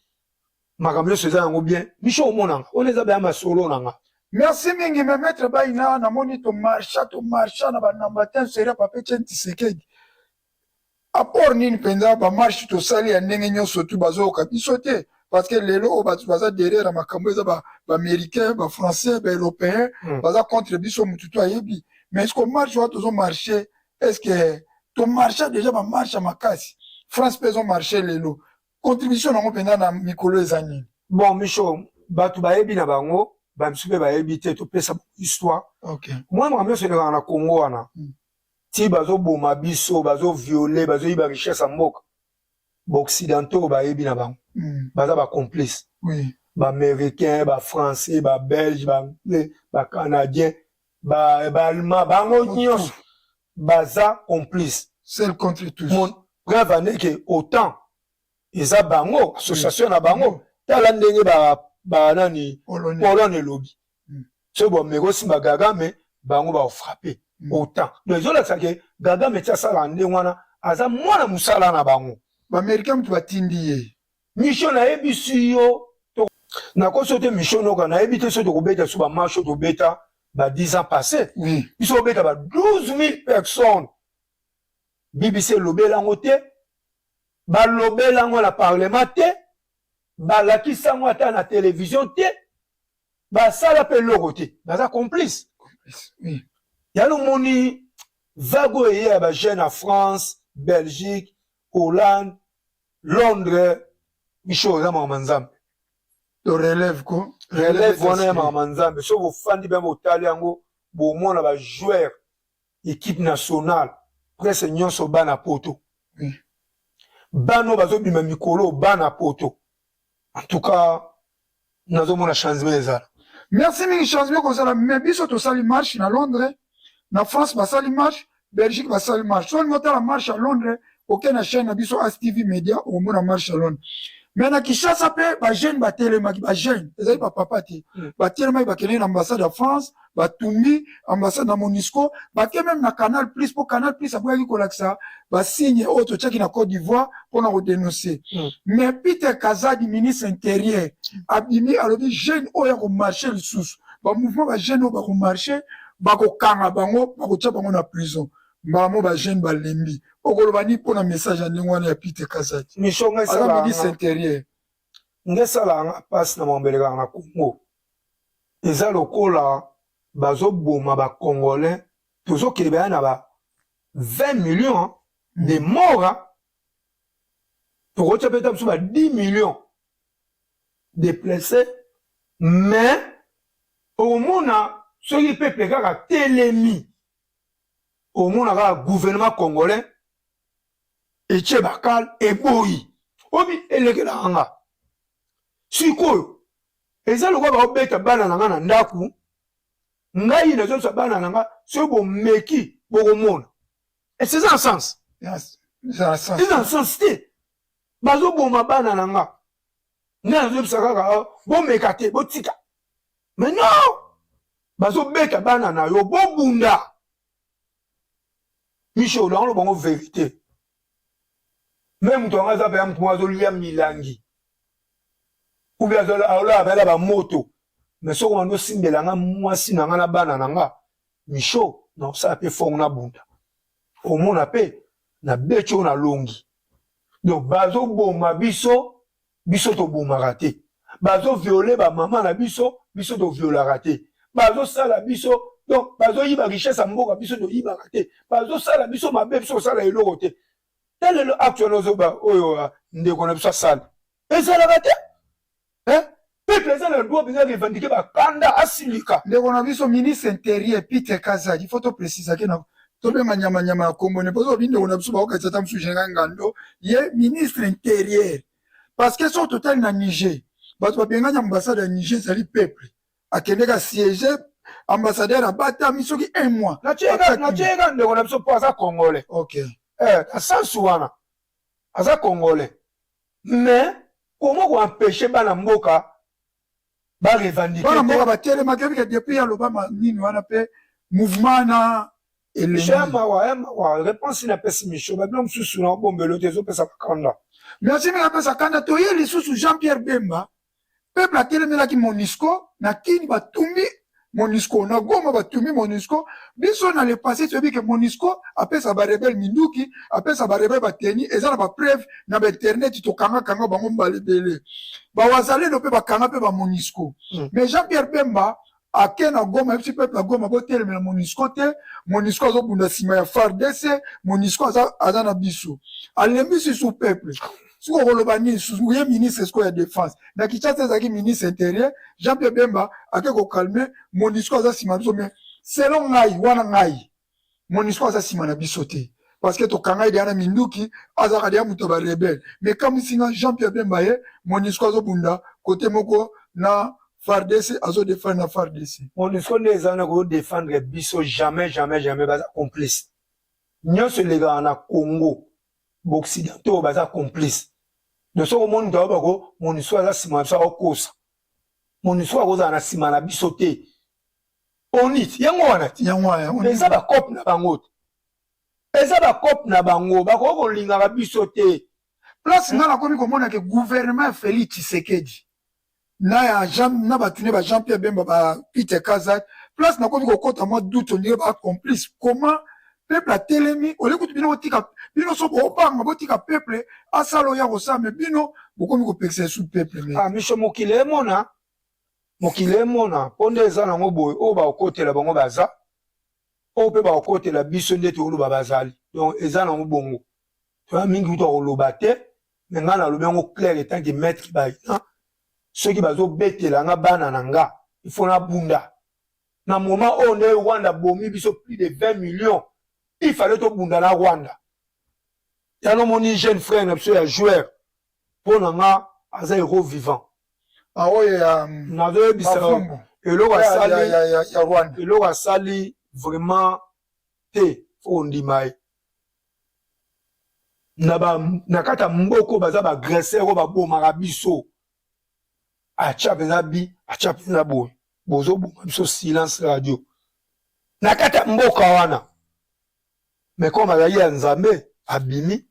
makambo nyonso eza yango bien miso omonanga wana eza baya masolo na nga. Merci mingi mais maitre Bayina namoni to marcha to marcha na ba namba te seria papa Etienne Tshisekedi apport nini mpenza ba marche tosali ya ndenge nyonso tu bazoyoka biso te parce que lelo oyo bato baza derrière ya makambo eza ba américain ba français ba européen baza contre biso mutu to ayebi mais est-ce que marche wana tozo marche est-ce que to marcha déjà ba marche ya makasi France mpe ezo marche lelo contribution nango mpenza na mikolo eza nini? Bon Micho, bato bayebi na bango, ba misusu mpe bayebi te, topesa bango histoire. Mwa makambo nyonso elekaka na Congo wana, ti bazoboma biso, bazoviole, bazoyiba richesse ya mboka, ba occidentaux bayebi na bango, baza ba complice. Ba américain, ba français, ba belge, ba anglais, ba canadien, ba allemand, bango nyonso baza complice. Seul contre tous. Mon preuve en est que autant eza bango association na bango tala ndenge ba ba nani Pologne elobi soki bomeki osimba Kagame bango ba frapper autant donc ezolakisa ke Kagame ti asala ndenge wana aza mwana mosala na bango. Ba américain mutu batindi ye. Micho nayebisi yo nakosi yo te Micho Noka nayebi te soki tokobeta so ba marche oyo tobeta ba 10 ans passé biso obeta ba 12 000 personnes BBC elobela yango te balobela yango na parlement te balakisa yango ata na télévision te basala mpe eloko te baza complice yango omoni vague oyo eye ya bajeune ya France Belgique Hollande Londres biso eza makambo ya Nzambe to relève ko relève wana ya makambo ya Nzambe soki bofandi mpe botali yango bomona ba joueur équipe nationale presque nyonso bana poto bana oyo bazobima mikolo bana poto en tout cas nazomona changement ezala. Merci mingi changement kozala mais biso tosali marche na Londres na France basali marche Belgique basali marche soki olingi otala marche ya Londres oke na chaîne na biso As TV Media okomona marche ya Londres mais na Kinshasa mpe ba jeune batelemaki ba jeune ezali ba papa te batelemaki bakendeki na ambassade ya France batumbi ambassade na Monusco bake meme na Canal Plus mpo Canal Plus aboyaki kolakisa ba signe oyo totiaki na Côte d'Ivoire mpona kodenonce mais Peter Kazadi ministre intérieur abimi alobi jeune oyo akomarche lisusu ba mouvement ba jeune oyo bakomarche bakokanga bango bakotia bango na prison mbala mo ba jeune balembi okoloba nini mpona message ya ndenge wana ya Peter Kazadi aza ministre intérieur nde esalaka nga mpasi na makambo elekaka na Congo eza lokola bazoboma ba congolais tozokende baya na ba 20 millions de morts tokotia mpe ta biso ba 10 millions de blessés mais okomona soki peuple kaka telemi omona kaka gouvernement congolais etie bakale eboyi obi elekelaka nga sikoyo eza lokola baobeta bana na nga na ndako ngai nazobisa bana na nga soki bomeki bokomona eza na sens eza na sens te bazoboma bana na nga. Nde nazoyebisa kaka ah, bomeka te, botika. Mais non, bazobeta bana na yo, bobunda. Micho, nango bango verite. Meme moto yango aza mpenza moto moko azolia milangi ou bien aolala bamoto, mais soki obandi osimbela nga mwasi na nga na bana na nga, Micho, nakosala mpe fongo nabunda, omona mpe nabeti oyo nalongi. Donc bazoboma biso, biso tobomaka te. Bazoviole bamama na biso, biso toviolaka te. Bazosala biso, donc bazoyiba richesse ya mboka, biso toyibaka te. Bazosala biso mabe, biso kosala eloko te. Ta lelo acte wana ozoba oyo ah, ndeko na biso asala ezalaka te. Hein? Peuple eza na droit mpenza revendiquer bakanda asilika. Ndeko na biso ministre intérieur Peter Kazadi, il faut to préciser ke na tobenga nyama nyama ya kombo ne pozo bindeko na biso bakokatisa ata mosusu général Ngando ye ministre intérieur, parce que soki totali na Niger bato babengani ambassade ya Niger ezali peuple akendeka siège ambassadeur abatami soki un mois. Natieka ndeko na biso mpo aza congolais. Okay. Eh, na sensu wana aza congolais, mais comment ko empêcher bana mboka ba revendiquer? Bana mboka batelemaki ebike depuis aloba nini wana mpe mouvement na elengi ya mawa ya mawa. Réponse napesi Micho, babilo mosusu na obombelo te ezopesa bakanda. Merci mingi, apesa kanda. Toye lisusu Jean Pierre Bemba, peuple atelemelaki Monusco na Kini, batumbi Monusco na Goma, batumbi Monusco. Biso na le passé toyebi ke Monusco apesa ba rebelle minduki, apesa ba rebelle bateni, eza na ba preuve na ba internet, tokangakanga bango mbala ebele, bawazalendo mpe bakanga mpe ba Monusco. Mais Jean Pierre Bemba ake na Goma, yebisi peuple ya Goma botelemela Monusco te, Monusco azobunda nsima ya FARDC, Monusco aza, aza na biso. Alembisi su peuple. Soki okoloba nini susu ye ministre sikoyo ya défense na Kinshasa ezalaki ministre intérieur Jean Pierre Bemba ake kokalme Monusco aza nsima na biso, mais selon ngai wana ngai Monusco aza nsima na biso te parce que tokanga ye deya na minduki, azalaka deya moto ya barebele. Mais ekamwisi nga Jean Pierre Bemba ye Monusco azobunda kote moko na FARDC, azodefendre na FARDC. Monusco nde eza na kodefendre biso jamais, jamais, jamais. Baza complice nyonso elekaka na Congo, baoccidentaux baza complice. Donc soki omoni moto ayoba ko Monusco aza nsima na biso, akokosa. Monusco akozala na nsima na biso te. Onit yango wana ti yango wana eza bacope na bango te, eza bacope na bango, bakoki kolingaka biso te. Place nga nakomi komona ke gouvernement ya Félix Tshisekedi na ya Jean na bato ne ba Jean Pierre Bemba ba Peter Kazadi, place nakomi kokota mwa doute, ondire ba complice. Comment peuple atelemi ole kutu bino botika bino so bobanga botika peuple asala oyo akosala, me bino bokomi kopekisa esu peuple me. Ah, Micho, mokili emona, mokili emona mpo nde eza nango boye. Oyo bakokotela bango baza, oyo mpe bakokotela biso nde tokoloba bazali. Donc eza nango bongo, toya mingi kutu akoloba te, me ngai nalobi yango clair etant que maître baina. Soki bazobetela nga bana na nga, il faut nabunda. Na moment oyo nde Rwanda bomi biso plus de 20 millions, il fallait tobunda na Rwanda. Yango omoni jeune frère na biso ya joueur, mpo na nga aza héros vivant. Oyo ya nazoyebisa eloko asali, ya Rwanda. Eloko asali vraiment te, fo kondima ye. Na, ba, na kati ya mboko baza baagresseur oyo babomaka biso, atya mpenza bi atya mpenza boye, bozoboma biso, silence radio na kati ya mboka wana. Mais comme azali ya Nzambe, abimi.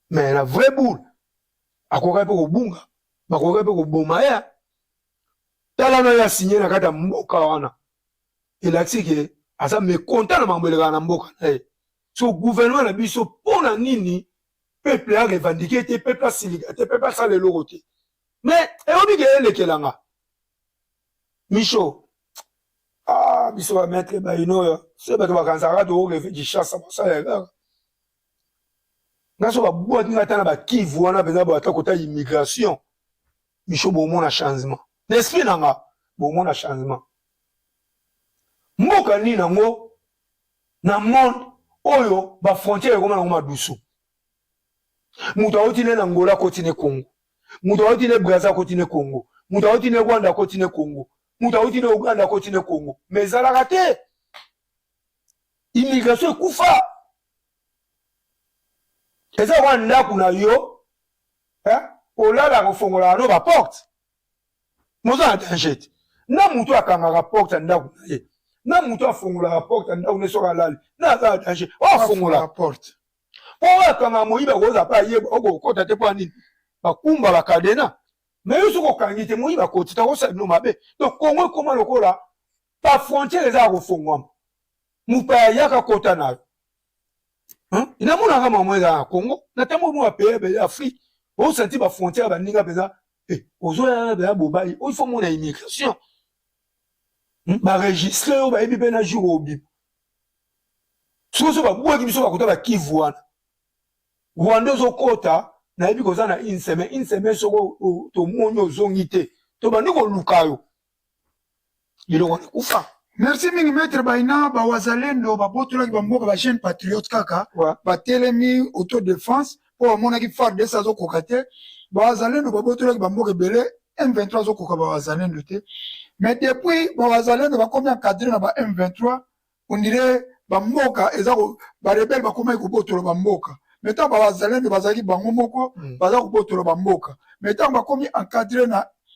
Mais na vrai boule akokaki mpe kobunga, bakokaki mpe koboma ye. Tala na ye asigne na kati ya mboka wana, elakisi ke aza mécontent na makambo elekaka na mboka na ye. So gouvernement na biso, mpo na nini peuple a revendique te, peuple asilika te, peuple asala eloko te? Mais eyobi ke elekelanga Micho. Ah, biso bamaître baino oyo se bato bakanisaka tokoreve Kinshasa, basala kaka nga. So babwaki nga ata na bakivu wana mpenza, bo ata kota immigration, Micho, bomona changement na esprit na nga, bomona changement. Mboka nini yango na monde oyo bafrontière ekoma nango madusu? Moto auti ne na Angola akoti ne Congo, moto auti ne Braza akoti ne Congo, moto auti ne Rwanda akoti ne Congo, moto auti ne Uganda akoti ne Congo. Mais ezalaka te, immigration ekufa. Eza kwa ndako na yo, eh? Olala kofongolaka no baporte, moza na danger te. Na moto akangaka porte ya ndako na ye, na moto afongolaka porte ya ndako na ye soki alali, na aza na danger. Oyo afongolaka porte, mpo oyo akangaka moyibi akozala mpe ayeba okokota te. Mpo ya nini? Bakumba bakadena. Me yo soki okangi te, moyibi akoti te, akosala bino mabe. Donc Kongo ekoma lokola bafrontière eza ya kofongwama, mopaya ayaka kota na yo. Namonaka mama eza na Congo, na ntango mwa pays ebele Afrique, osanti bafrontière baninga mpenza ozoya ya bobali oyo fo mona immigration baregistre oyo bayebi mpe na jour obima. Soki so babwaki biso bakota bakivu wana, Rwanda ozokota, nayebi koza na une semaine, une semaine soko tomoni ozongi te, tobandi koluka yo, biloko ekufa. Merci mingi, maître Baina. Bawazalendo babotolaki bamboka, bajeune patriote kaka batelemi autodéfense mpo bamonaki FARDC azokoka te. Bawazalendo babotolaki bamboka ebele, M23 azokoka bawazalendo te. Mais depuis bawazalendo bakomi encadré na ba M23, on dirait bamboka eza barebele bakomaki kobotola bamboka. Mais ntango bawazalendo bazalaki bango moko, baza kobotola bamboka. Mais ntango bakomi encadré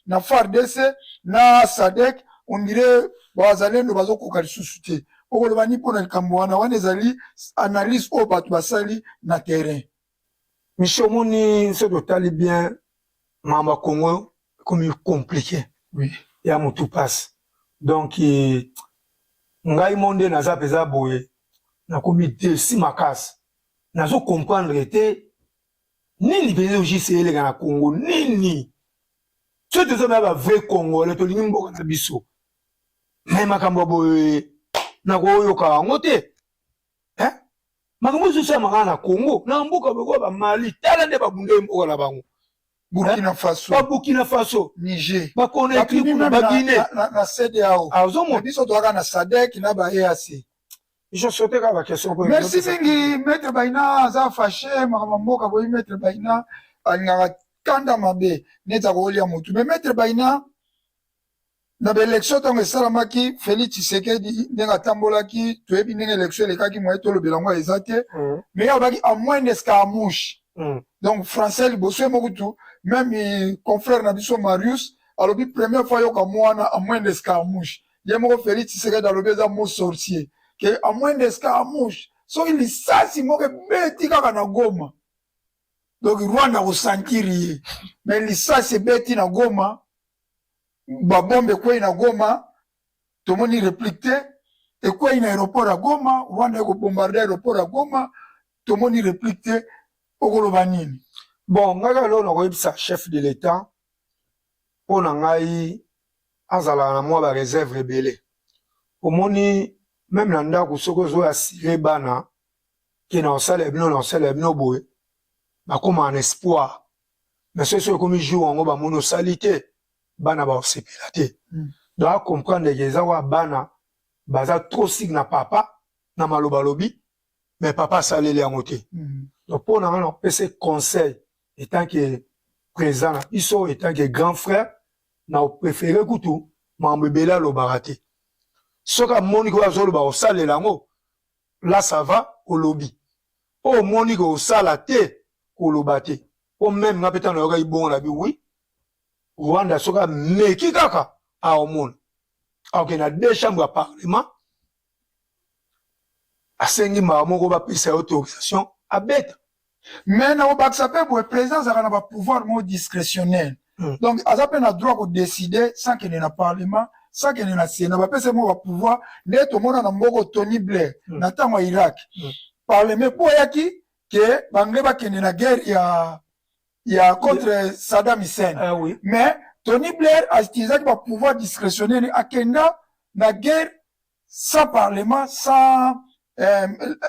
na FARDC na SADC, on dirait bawazalendo bazokoka lisusu te. Okoloba ni mpona likambo wana? Wana ezali analyse oyo bato basali na terrain. Michel, omoni, soki totali bien, makambo ya Congo ekomi compliqué ya motu pasi. Donc ngai mo nde naza mpenza boye, nakomi déçu makasi. Nazo comprendre te nini mpenza ojise eleka na Congo. Nini soki toza na bavrai Congolais, tolingi mboka na biso, me makambo ya boye nakoyoka yango te. Makambo ezosalama na Congo, na mboka lokola Bamali, tala nde babundeli mboka na bango. Burkina Faso, ba Burkina Faso, Niger, bakonekri kuna, Baguinée. Na CEDEAO. Azomona. Biso toyaka na SADC na ba EAC. Je saute kaka baquestion. Merci mingi, maître Baina. Aza fâché, makambo mboka boyi. Maître Baina alingaka kanda mabe neti akolia motu. Mais maître Baina, na baélection ntango esalamaki, Félix Tshisekedi ndenge atambolaki, toyebi ndenge élection elekaki, moye tolobela yango eza te. Mais ye alobaki "à moindre escarmouche". Donc français liboso ye moko tu, même confrère na biso Marius alobi première fois yoka mwana "à moindre escarmouche". Ye moko Félix Tshisekedi alobi eza mot sorcier, ke "à moindre escarmouche", soki lisasi moko ebeti kaka na Goma, donc Rwanda kosentir ye. Mais lisasi ebeti na Goma, babombe ekwei na Goma, tomoni réplique te. Ekwei na aéroport ya Goma, Rwanda ekobombarde aéroport ya Goma, tomoni réplique te. Okoloba nini? Bon, ngai kaka lelo nakoyebisa chef de l'État, mpo na ngai azalaka na mwa bareserve ebele. Omoni, même na ndako, soki ozoya assurer bana ke na kosalela bino, na kosalela bino boye, bakomaka na espoir. Mais soki ekomi jour yango, bamoni osali te, bana bakosepela te. Donc acomprendre ke eza wa bana baza trop sik na papa na maloba alobi, mais papa asaleli yango te. Donc mpo na ngai, nakopesa conseil etant que président na biso, etant que grand frère, na opréféré kutu makambo ebele alobaka te. Soki amoni ko azoloba kosalela yango, là ça va, olobi. Oyo omoni kosala te, koloba te. Po même nga mpe, ntango nayokaki bongo na bi oui, Rwanda soki ameki kaka, aomona akokende na deux chambre ya parlement, asengi mbala moko bapesa ye autorisation abeta. Mais na kobakisa mpe boye, président azalaka na bapouvoir moko discrétionnel. Donc aza mpe na droit kodécider sans kende na parlement, sans kende na sénat. Bapesa moko bapouvoir nde tomona na mboka Tony Blair na ntango ya Irak. Parlement eboyaki ke banglais bakende na guerre ya contre Saddam Hussein. Ah, oui. Mais Tony Blair autilisaki bapouvoir discrétionnel, akenda na guerre sans parlement, sans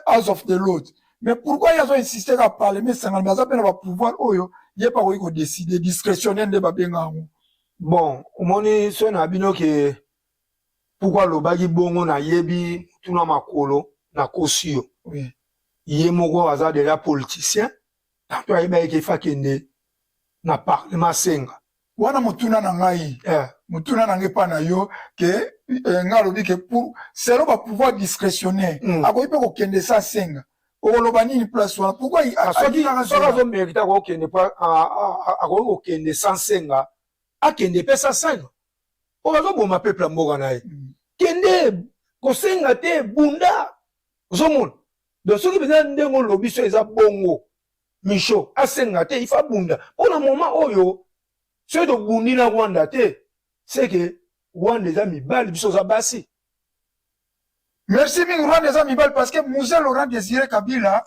House of the Lord. Mais pourquoi ye azo insiste kaka parlement esangana? Mais aza mpe na bapouvoir oyo ye mpe akoki kodécider discrétionnel, nde babenga yango. Bon, omoni, so na bino ke pourquoi alobaki bongo, nayebi motuna makolo nakosi yo. Ye moko aza déjà politicien, tanto ayebaki ke ifa kende na parlement asenga. Wana motuna na ngai, motuna na ngai epa na yo ke ngai alobi ke pour selon bapouvoir discrétionnaire, akoki mpe kokende sa asenga. Okoloba nini place wana? Pourquoi ah, soki azomerite akokende po akoki kokende sans senga, akende mpe sans senga po bazoboma peuple ya mboka na ye. Kende kosenga te, bunda. Ozomona, donc soki mpenza ndenge olobi so eza bongo, Micho asenga te, il faut abunda mpo na moment oyo. Soki tobundi na Rwanda te, seke Rwanda eza mibali, biso oza basi. Merci mingi. Rwanda eza mibali parce que Mzee Laurent Désiré Kabila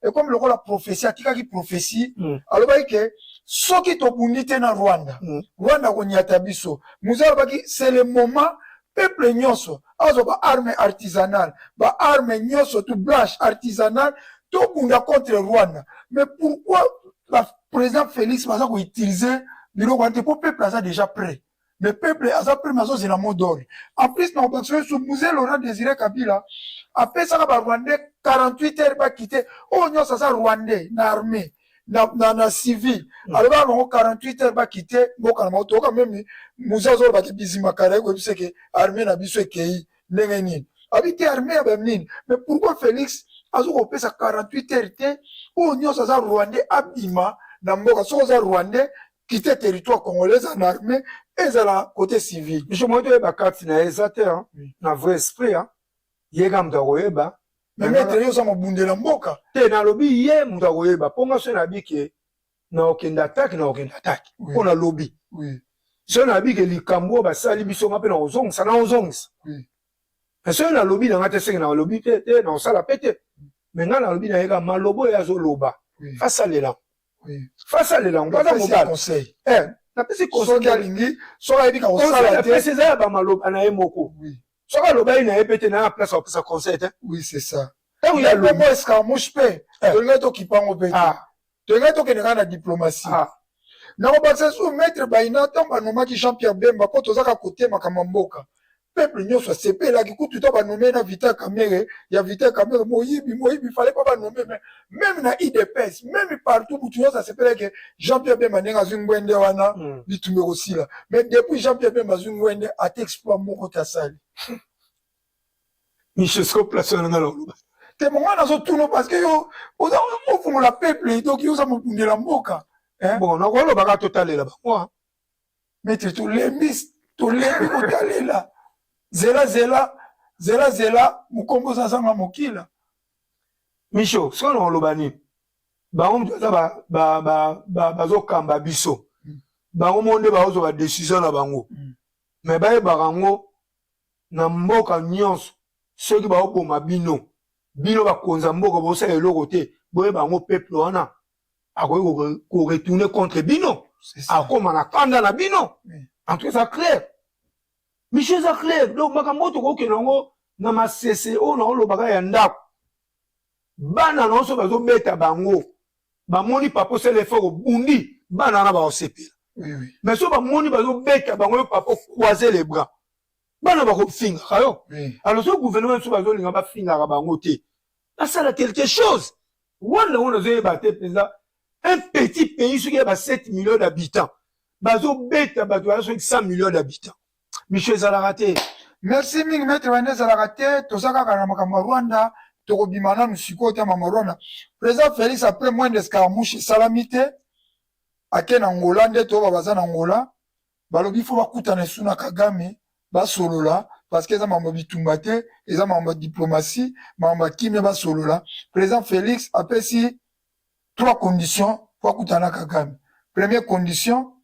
ekomi lokola prophétie, atikaki prophétie. Alobaki ke soki tobundi te na Rwanda, Rwanda akonyata biso. Mzee alobaki c'est le moment peuple nyonso azwa ba arme artisanale, ba arme nyonso tout blanche artisanale, tobunda contre Rwanda. Mais pourquoi ba président Félix baza koutiliser biloko wana te? Po peuple aza déjà prêt. Le peuple aza prêt, mais azozela mot d'ordre. En plus, na kobakisa oyo, Mzee Laurent Désiré Kabila apesaka ba Rwandais 48 heures bakite. Oyo nyonso aza Rwandais na armée, na civil, alobaka bango 48 heures bakite mboka na bango. Toyoka même Mzee azolobaki bizima kala, ekoyebisa ke armée na biso ekei ndenge nini, abi te armée ya banini. Mais pourquoi Félix azokopesa 48 heures te, oyo nyonso aza Rwandais abima na mboka? Soki oza Rwandais, quitter territoire congolais, eza na armée, ezala côté civil. Biso moi toyeba kati na ye eza te, na vrai esprit ye kaka moto akoyeba. Mais maître, yo oza mobundela mboka. Te, nalobi ye moto akoyeba, mpo nga so nayebi ke na okende attaque, na okende attaque mpo nalobi so nayebi ke likambo oyo basali biso, nga mpe na kozongisa, na kozongisa. Mais soki nalobi na nga te, senge nalobi te te, na kosala pe te. Mais nga nalobi na ye kaka maloba oyo azoloba, asalela, fasalela yango, aza mobali. Conseil. Napesi. Soki alingi, soki ayebi ka kosala te. Ese eza ya bamaloba na ye moko. Soki aloba ye na ye mpe te, na ya place akopesa conseil te. Oui, c'est ça. Ntango ye alobi mo escarmouche mpe, tolingai tokipa yango mpe te, tolingai tokende kaka na diplomatie. Nakobakisa su, maître Baina, ntango banomaki Jean Pierre Bemba, mpo tozaka kote makambo ya mboka, peuple nyonso asepelaki. Kutu to banome na Vital Kamerhe, ya Vital Kamerhe moyibi, moyibi, fallait pas banome. Mais même na UDPS, même partout, mutu nyonso asepelaki Jean Pierre Bemba ndenge azwi ngwende wana, bitumba ekosila. Mais depuis Jean Pierre Bemba azwi ngwende, ata exploit moko te asali. Michel, siko place wana nga na oloba. Te, monga nazotuna parce que yo oza ofungola peuple, donc yo oza mobundela mboka. Bon, nakolobaka totalela bango. Maître, tolembi, tolembi kotalela. Zela, zela, zela, zela, mokombo azanga mokila. Micho, soki na koloba nini, bango moto aza bazokamba biso, bango mo nde bazozwa badécision na bango. Mais bayebaka yango, na mboka nyonso, soki baoboma bino, bino bakonzi ya mboka bosala eloko te, boyeba yango, peuple wana akoki koretourner contre bino, akóma na kanda na bino. En tout cas, eza clair, Micho, eza clair. Donc makambo oyo tokokende yango na masese oyo naolobaka ya ndako, bana na so bazobeta bango, bamoni papa osala effort, obundi, bana wana bakosepela. Mais so bamoni bazobeta bango, yo papa croiser les bras, bana bakofingaka yo. Alors so gouvernement biso bazolinga bafingaka bango te, basala quelque chose. Wana yango nazoyeba te mpenza, un petit pays soki ya ba 7 millions d'habitants, bazobeta bato baza soki 100 millions d'habitants. Micho, ezalaka te. Merci mingi, maître Bane. Ezalaka te. Toza kaka na makambo ya Rwanda, tokobima nanu sikoyo te. Mama Rwanda, président Félix, après moins d'escarmouche esalami te, ake na Ngola. Nde toyoba baza na Ngola, balobi fo bakutana esu na Kagame, basolola, parce que eza makambo ya bitumba te, eza makambo ya diplomatie, makambo ya kimia, basolola. Président Félix apesi trois conditions po akutana na Kagame. Première condition,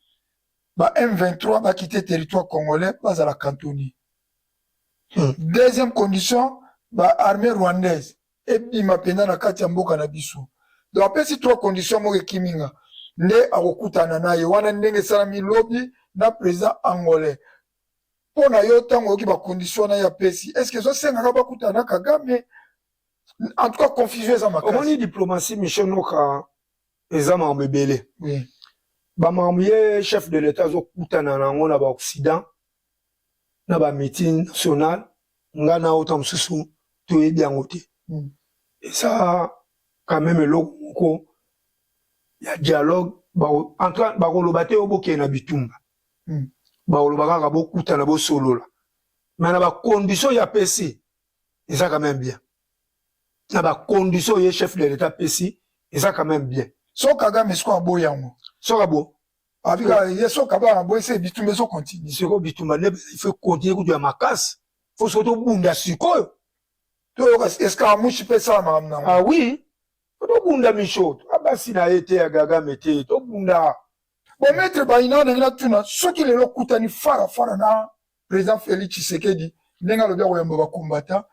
ba M23 bakite territoire congolais, bazala cantonné. Deuxième condition, ba armée rwandaise ebima mpenza na kati ya mboka na biso. Donc apesi trois conditions moko ekiminga nde akokutana na ye wana, ndenge esalami lobi na président angolais. Mpo na yo, ntango oyoki bacondition wana ye apesi, est ce que ezosengaka bakutana na Kagame? En tout cas, confusion eza makasi. Omoni, diplomatie, Michel Noka, eza makambo ebele. Bamakambo ye chef de l'État azokutana na yango na baoccident, na bameeting national, nga na ota mosusu toyebi yango te. Eza quand même eloko moko ya dialogue. En tout cas, bakoloba te oyo bokende na bitumba. Bakoloba kaka bokutana, bosolola. Mais na bacondition ya pesi, eza quand même bien. Na ba conditions oyo ye chef de l'État apesi, eza quand même bien. So Kagame sikoyo aboyi yango. Soki abo Abika ye so Kagame aboyi se bitumba ezo continue. Sikoyo bitumba nde il faut continuer kutu ya makasi. Faut sikoyo tobunda sikoyo. Toyoka escarmouche mpe esala makambo nango. Ah oui, faut tobunda Micho. Abasi na ye te ya Kagame te, tobunda. Bon maître Bayina, ndenge natuna soki lelo okutani fara fara na président Félix Tshisekedi ndenge alobi akoyamba ba combattant,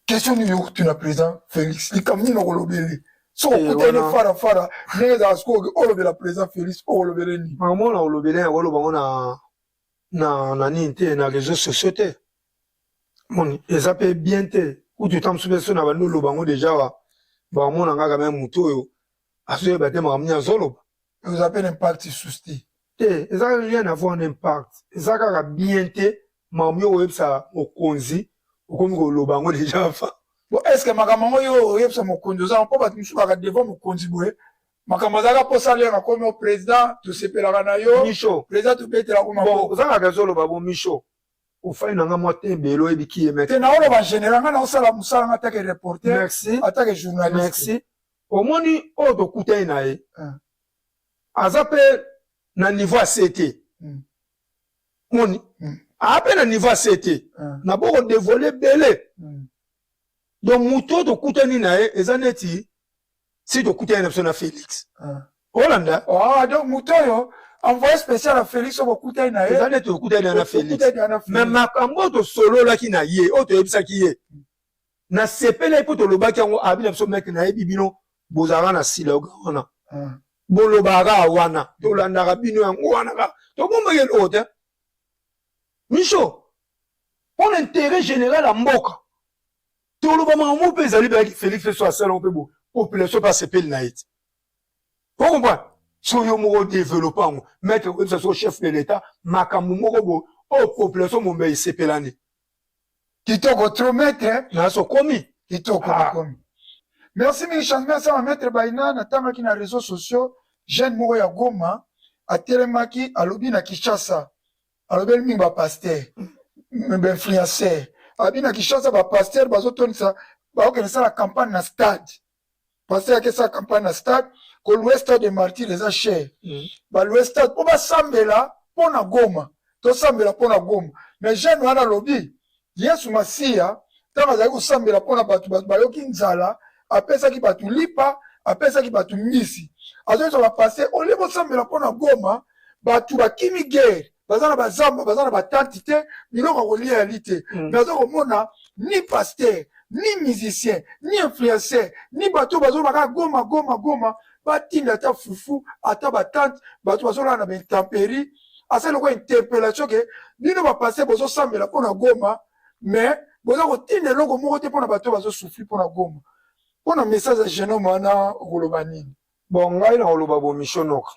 question nini okotuna président Félix? Likambo nini okolobele soki okutani fara fara ndenge ezalaka sikoyo olobela président Félix, okolobele nini? Makambo na olobele yango oloba ngo na nini te, na réseaux sociaux te. Moni eza mpe bien te. Kutu ta mosusu mpe so na bandi oloba yango deja bamona nga quand même motu oyo azoyeba te makambo nini azoloba. Eza mpe na impact lisusu te. Te, eza rien à voir na impact, eza kaka bien te. Makambo yo koyebisa mokonzi, okomi koloba yango deja fa. Bon, est ce que makambo yango yo oyebisa mokonzi oza mpo bato mosusu baka devant mokonzi boye, makambo azalaka mposa lere akomi o président tosepelaka na yo? Micho. Président tobetelaka bon maboko. Oza na raison oloba bo Micho, ofai na nga mwa te ebele oyebi ki ye maître. Te, naoloba général, nga naosala mosala nga atake reporter. Merci. Atake journaliste. Merci. Omoni oyo tokutani na ye, aza mpe na niveau ya se te. Moni aa mpe na niveau ya se te. Na boko dévoile ebele. Donc moto oyo tokutani na ye eza neti si tokutani na biso na Félix. Olanda. Ah, donc moto oyo envoyé spécial ya Félix oyo bokutani na ye. Eza neti tokutani na Félix. Okutani na Mais Félix. makambo oyo tosololaki na ye, oyo toyebisaki ye, nasepelaki mpo tolobaki yango. Abi na biso: "Maître, nayebi bino bozalaka na slogan wana, bolobaka wana, tolandaka bino yango wana kaka, tobombaki eloko te." Micho, mpo na intérêt général ya mboka, toloba makambo mpe ezali bayaki. Félix mpe so asala yango mpe bo population mpe asepeli na ye te. Ocomprendre? So yo moko développe yango, maître, oyebisa so chef de l'État makambo moko boye oyo population mombe esepelani. Kitoko trop, maître. Naso komi. Kitoko. Ah. Nakomi, merci mingi. Changement asala maître Baina, natangaki na réseaux sociaux jeune moko ya Goma atelemaki, alobi na Kinshasa, alobeli mingi bapasteur, bainfluenceur. Abi na Kinshasa bapasteur bazotondisa, bakokende sala campagne na stade. Pasteur akesala campagne na stade, kolouer stade de Martyr eza cher. Balouer stade mpo basambela mpo na Goma, tosambela mpo na Goma. Mais jeune wana alobi Yesu Masiya ntango azali kosambela mpo na bato, bato bayoki nzala, apesaki bato lipa, apesaki bato mbisi. Azoyesa bapasteur olie bosambela mpo na Goma, bato bakimi guerre, baza na bazamba, baza na batante te, biloko ya kolia yali te. Mais aza komona ni pasteur, ni musicien, ni influenceur, ni bato bazoloba kaka Goma, Goma, Goma, batinda ata fufu, ata batante, bato bazolala na baintempérie. Asali lokola interpellation ke bino bapasteur bozosambela mpo na Goma, mais boza kotinda eloko moko te mpo na bato bazosouffrir mpo na Goma. Mpo na message ya jeune homme wana, okoloba nini? Bon, ngai na koloba bo Micho Noka,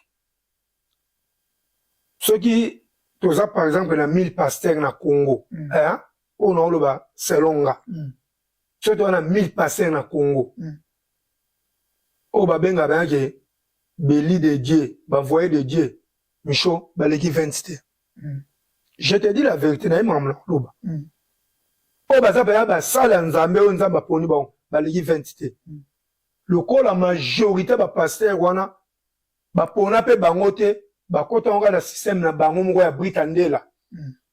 soki toza par exemple na 1000 pasteur na Congo, eh, oyo na koloba selon nga, soki toza na 1000 pasteur na Congo, oyo babengaka bayake beli de Dieu, bavoye de Dieu, Micho, baleki 20 te. Je te dis la vérité, naye makambo na koloba. Oyo baza baya basala ya Nzambe, oyo Nzambe aponi bango, baleki 20 te. Lokola majorité bapasteur wana bapona mpe bango te, bakota ngo kaka na système na bango moko ya brita ndela,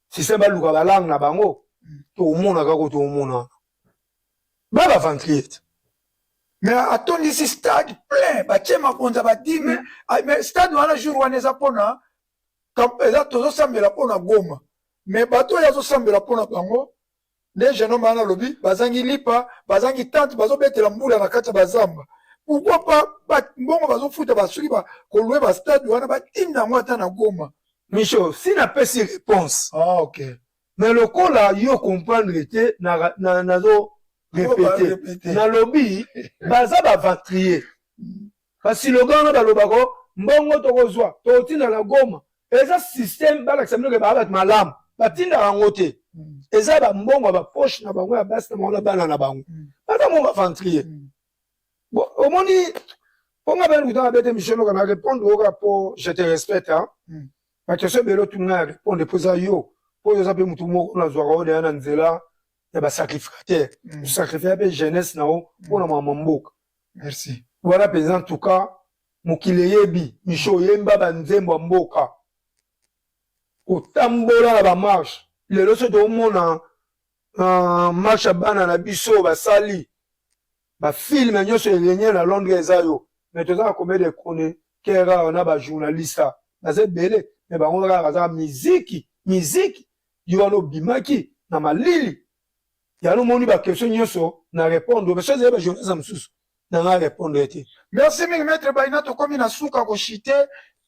système baluka balangue na bango. Tokomona kaka, tokomona wana ba baventurier te. Mais atondisi stade plein, batie makonza badime. Mais stade wana, jour wana eza mpona eza tozosambela mpona Goma, mais bato oyo azosambela mpona bango nde jeune homme wana alobi bazangi lipa, bazangi tente, bazobetela mbula na kati ya bazamba. Pourquoi pas mbongo bazofuta basuki kolouer bastade wana, batinda yango ata na Goma? Micho, si napesi réponse, Ah, ok. Mais lokola yo comprendre te, nazo répéter. Nalobi baza baventurier. Baslogan wana balobako mbongo tokozwa tokotinda na Goma eza système balakisa bino ke baa bato malamu, batindaka yango te. Eza bambongo ya bapoche na bango, ya basi na bango, na bana na bango. Baza ngo baventurier. Bon, omoni mpo nga bene kutanga bete Michel Oka na répondre oka mpo je te respecte, hein. Baquestion ebele otuni nga ya répondre mpo eza yo, mpo oyo oza mpe motu moko nazwaka oyo deya na nzela. ya basacrificateur mm. osacrifia mpe jeunesse na yo mpo na mama mboka. Merci. Wana mpenza en tout cas mokili eyebi Micho oyemba banzembo ya mboka, otambola na bamarche. Lelo so toomona uh, marche ya bana na biso basali bafilme nyonso elenye na Londres eza yo, mais toza na combien de chroniqueur awa na bajournaliste baza ebele, mais bango kaka baza miziki miziki. Yo wana obimaki na malili yango omoni baquestion nyonso na répondre, mais soki ezali bajournaliste mosusu na nga répondre te. Merci mingi maître Bayina, tokomi na suka koshite.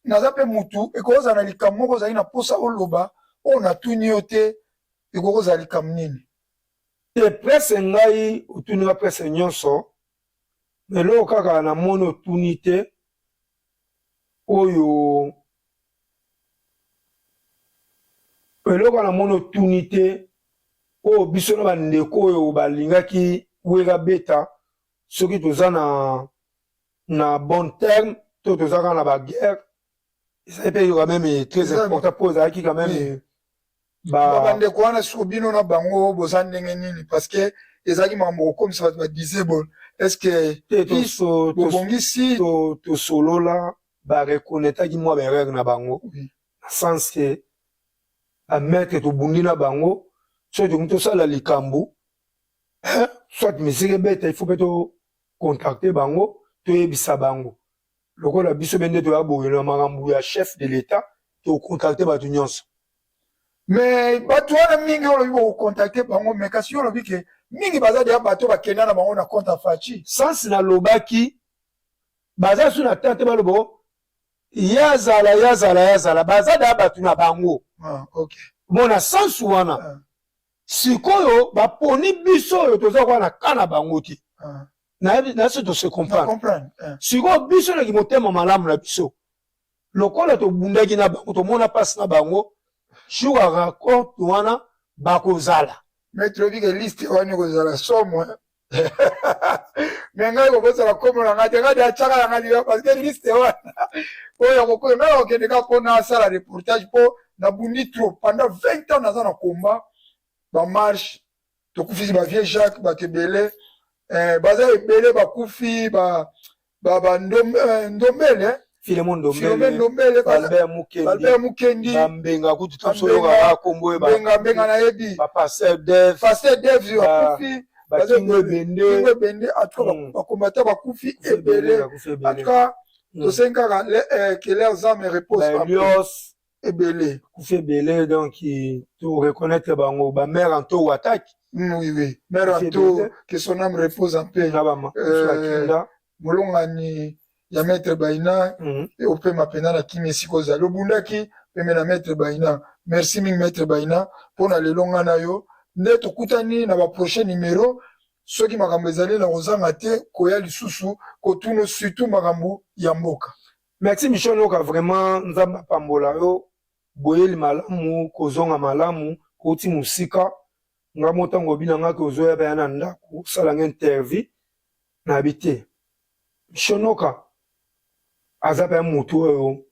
Naza mpe mutu ekozala na likambo moko ozali na mposa oloba oyo natuni yo te, ekoki kozala likambo nini? Te presse ngai otuni nga presse nyonso, eloko kaka namoni otuni te oyo eloko namoni otuni te oyo biso na bandeko oyo balingaki Wera beta, soki toza na na bon terme to toza kaka na baguerre, ezali mpe quand même très important mpo ezalaki quand même bandeko wana. Siko bino na bango boza ndenge nini? Parce que ezalaki makambo kokomisa bato ba disable, est ce que bobongisi? Tosolola, bareconnaîtraki mwa baerreur na bango na sens ke bamaître tobundi na bango. Soki tokomi tosala likambo, soit musique ebeta, il faut mpe tocontacte bango, toyebisa bango. Lokola biso mpe nde toya boye na makambo ya chef de l'État, tocontacte bato nyonso. Mais bato wana mingi olobi bokocontacte bango, mais kasi yo olobi ke mingi baza deya bato bakenda na bango na compte ya Fatshi. Sens nalobaki baza su na temps te, baloba yazala yazala yazala, baza deya bato na bango. Ah, okay. Bon, na sens wana ah. Sikoyo baponi biso oyo toza kwa na ka na bango te. Ah. Na so tose comprendre. Sikoyo biso na kimotema malamu na biso, lokola tobundaki na bango, tomona mpasi na bango, jour ya rencontre wana bakozala. Maître, oyebi ke liste wana ekozala somo. Me ngai kobosala nkombo na ngai te, ngai atyaka na ngai liwa, parce que liste wana oyo ya kokoya ngai nakokende kaka mpo nasala reportage, mpo nabundi trop pendant 20 ans, naza na combat, bamarche, tokufisi bavieux Jacques, bato ebele eh, baza ebele bakufi ba ba Ndombele, Filemon Ndombele, Ndombele, Albert Mukendi, Albert Mukendi, Bambenga kutu tosoyoka kombo ye, Mbenga, Mbenga nayebi, ba Pasteur Dev, Pasteur Dev bakufi, Bakingo Ebende, Kingo Ebende, en tout cas bakombata bakufi ebele. En tout cas tosengi kaka que leurs âmes reposent en paix. Elios ebele kufi ebele, donc to reconnaître bango, ba mère Anto Wataki. Oui, mère Anto, que son âme repose en paix. Na bama euh, molongani ya maître Baina mm -hmm. Opema mpenza na kimi esika ozali, obundaki pembe na maître Baina. Merci mingi maître Baina mpo na lelo nga na yo nde tokutani na baprochain numero. Soki makambo ezali na kozanga te koya lisusu kotuna, surtout makambo ya mboka. Merci Michel Noka, vraiment Nzambe apambola yo, boyeli malamu, kozonga malamu, kouti mosika. Nga mo ntango obi na nga ke ozoya baya na ndako osala nga interview, nayebi te Michel Noka aza baya motu oyo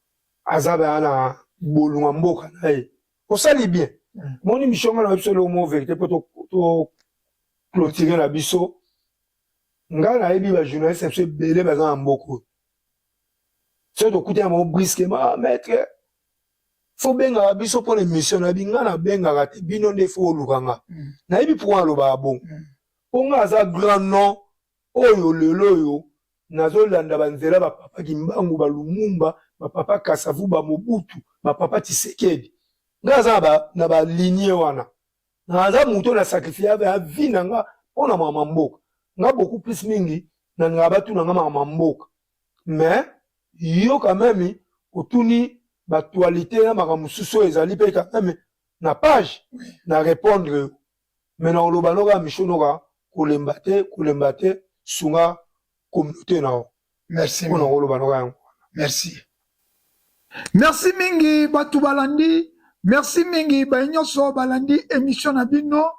aza baya na bolunga mboka na ye, osali bien. Moni Michel, nga na biso eloko moko vérité mpo to clôturer na biso. Nga nayebi ba journaliste na biso ebele baza na mboka oyo, soki tokuti na bango brusquement, ah, maître, fo bengaka biso mpo na émission. Nayebi nga nabengaka te, bino nde fo oluka nga. Nayebi pourquoi nalobaka bongo, mpo nga aza grand nom oyo lelo oyo nazolanda banzela bapapa Kimbangu, balumumba, bapapa Kasavu, bamobutu, bapapa Tshisekedi. Nga aza na balinie wana, naza moto na sacrifie ya vie na nga mpo na mama mboka. Nga beaucoup plus mingi nalingaka batuna nga mama mboka, mais yo quand même otuni baactualité na makambo mosusu oyo ezali mpe quand même na page na répondre yo. Mais na koloba noka Micho Noka, kolemba te, kolemba te, sunga communauté na yo. Merci. Mpona koloba noka yango. Merci. Merci mingi bato balandi, merci mingi baye nyonso balandi émission na bino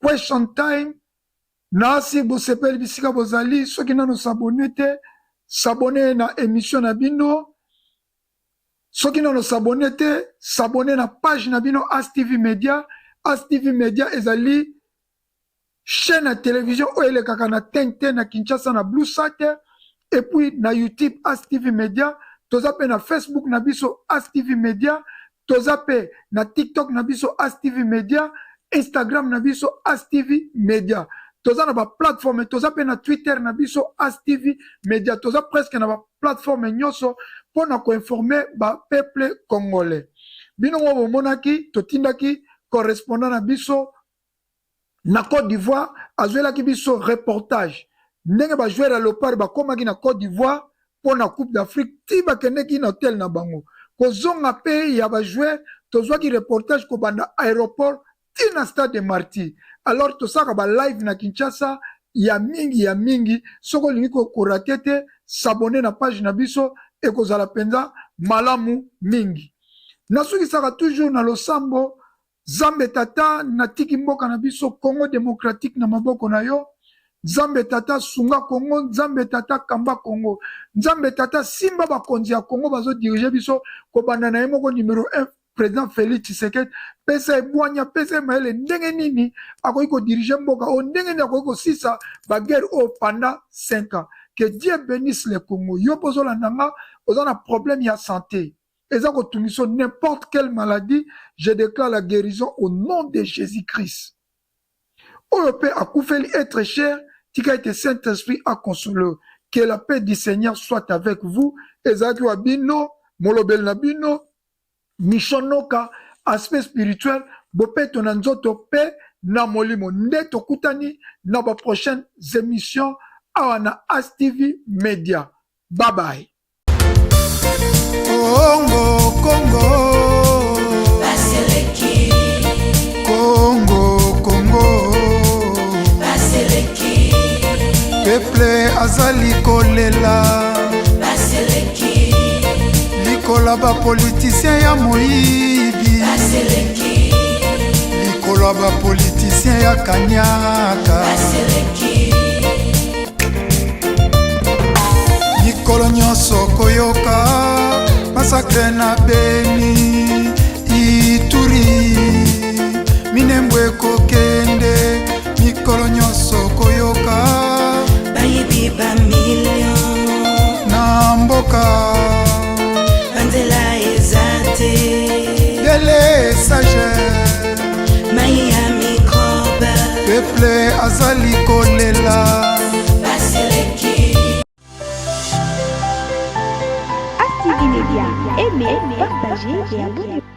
Question Time. Nasi bosepeli bisika bozali, soki nano s'abonner te, s'abonner na émission na bino. Soki nano s'abonner te, s'abonner na page na bino As TV Media. As TV Media ezali Chaîne ya télévision oyo elekaka na TNT na Kinshasa na Blue Sat et puis na YouTube As TV Media, toza pe na Facebook na biso As TV Media, toza pe na TikTok na biso As TV Media, Instagram na biso As TV Media. Toza na ba plateforme, toza pe na Twitter na biso As TV Media, toza presque na ba plateforme nyonso mpo na koinforme ba peuple congolais. Bino moko bomonaki totindaki correspondant na biso na Cote d'Ivoire, azwelaki biso reportage ndenge ba joueurs ya Leopard bakomaki na Cote d'Ivoire mpo na Coupe d'Afrique ti bakendeki na hotel na bango. Kozonga mpe ya ba joueurs, tozwaki reportage kobanda aeroport ti na stade de Martyrs. Alors tosalaka ba live na Kinshasa ya mingi ya mingi, soki olingi ko rater te, s'abonner na page na biso, ekozala mpenza malamu mingi. Nasukisaka toujours na losambo. Nzambe Tata, natiki mboka na biso Congo démocratique na maboko na yo. Nzambe Tata, sunga Congo. Nzambe Tata, kamba Congo. Nzambe Tata, simba bakonzi ya Congo bazodirige biso, kobanda na ye moko numéro 1, président Félix Tshisekedi. Pesa ebwanya, pesa ye mayele ndenge nini akoki kodirige mboka oyo, ndenge nini akoki kosisa baguerre oyo pendant 5 ans. Que Dieu bénisse le Congo. Yo mpo ozolanda nga, oza na problème ya santé, eza kotungisa, n'importe quelle maladie, je déclare la guérison au nom de Jésus-Christ. Oyo mpe akufeli être cher, tika ete Saint-Esprit aconsole. Que la paix du Seigneur soit avec vous. Ezalaki wa bino, molobeli na bino, Mishonoka, aspect spirituel, bopeto na nzoto mpe na molimo. Nde tokutani na baprochaines émissions awa na As TV Media. Bye bye. Congo, Congo, Baseleki, Congo, Congo, Baseleki, peuple azali kolela Baseleki, likolo ya bapoliticien ya moyibi, Baseleki, likolo ya bapoliticien ya kanyaka. Baseleki, Mikolo nyonso koyoka massacre na Beni, Ituri, Minembwe ekokende. Mikolo nyonso koyoka bayibi bamillion na mboka, banzela eza te, délestage, mai ya microbe, peuple azali kolela. Baseleki. ASTV Media. Aimez, partagez et abonnez-vous.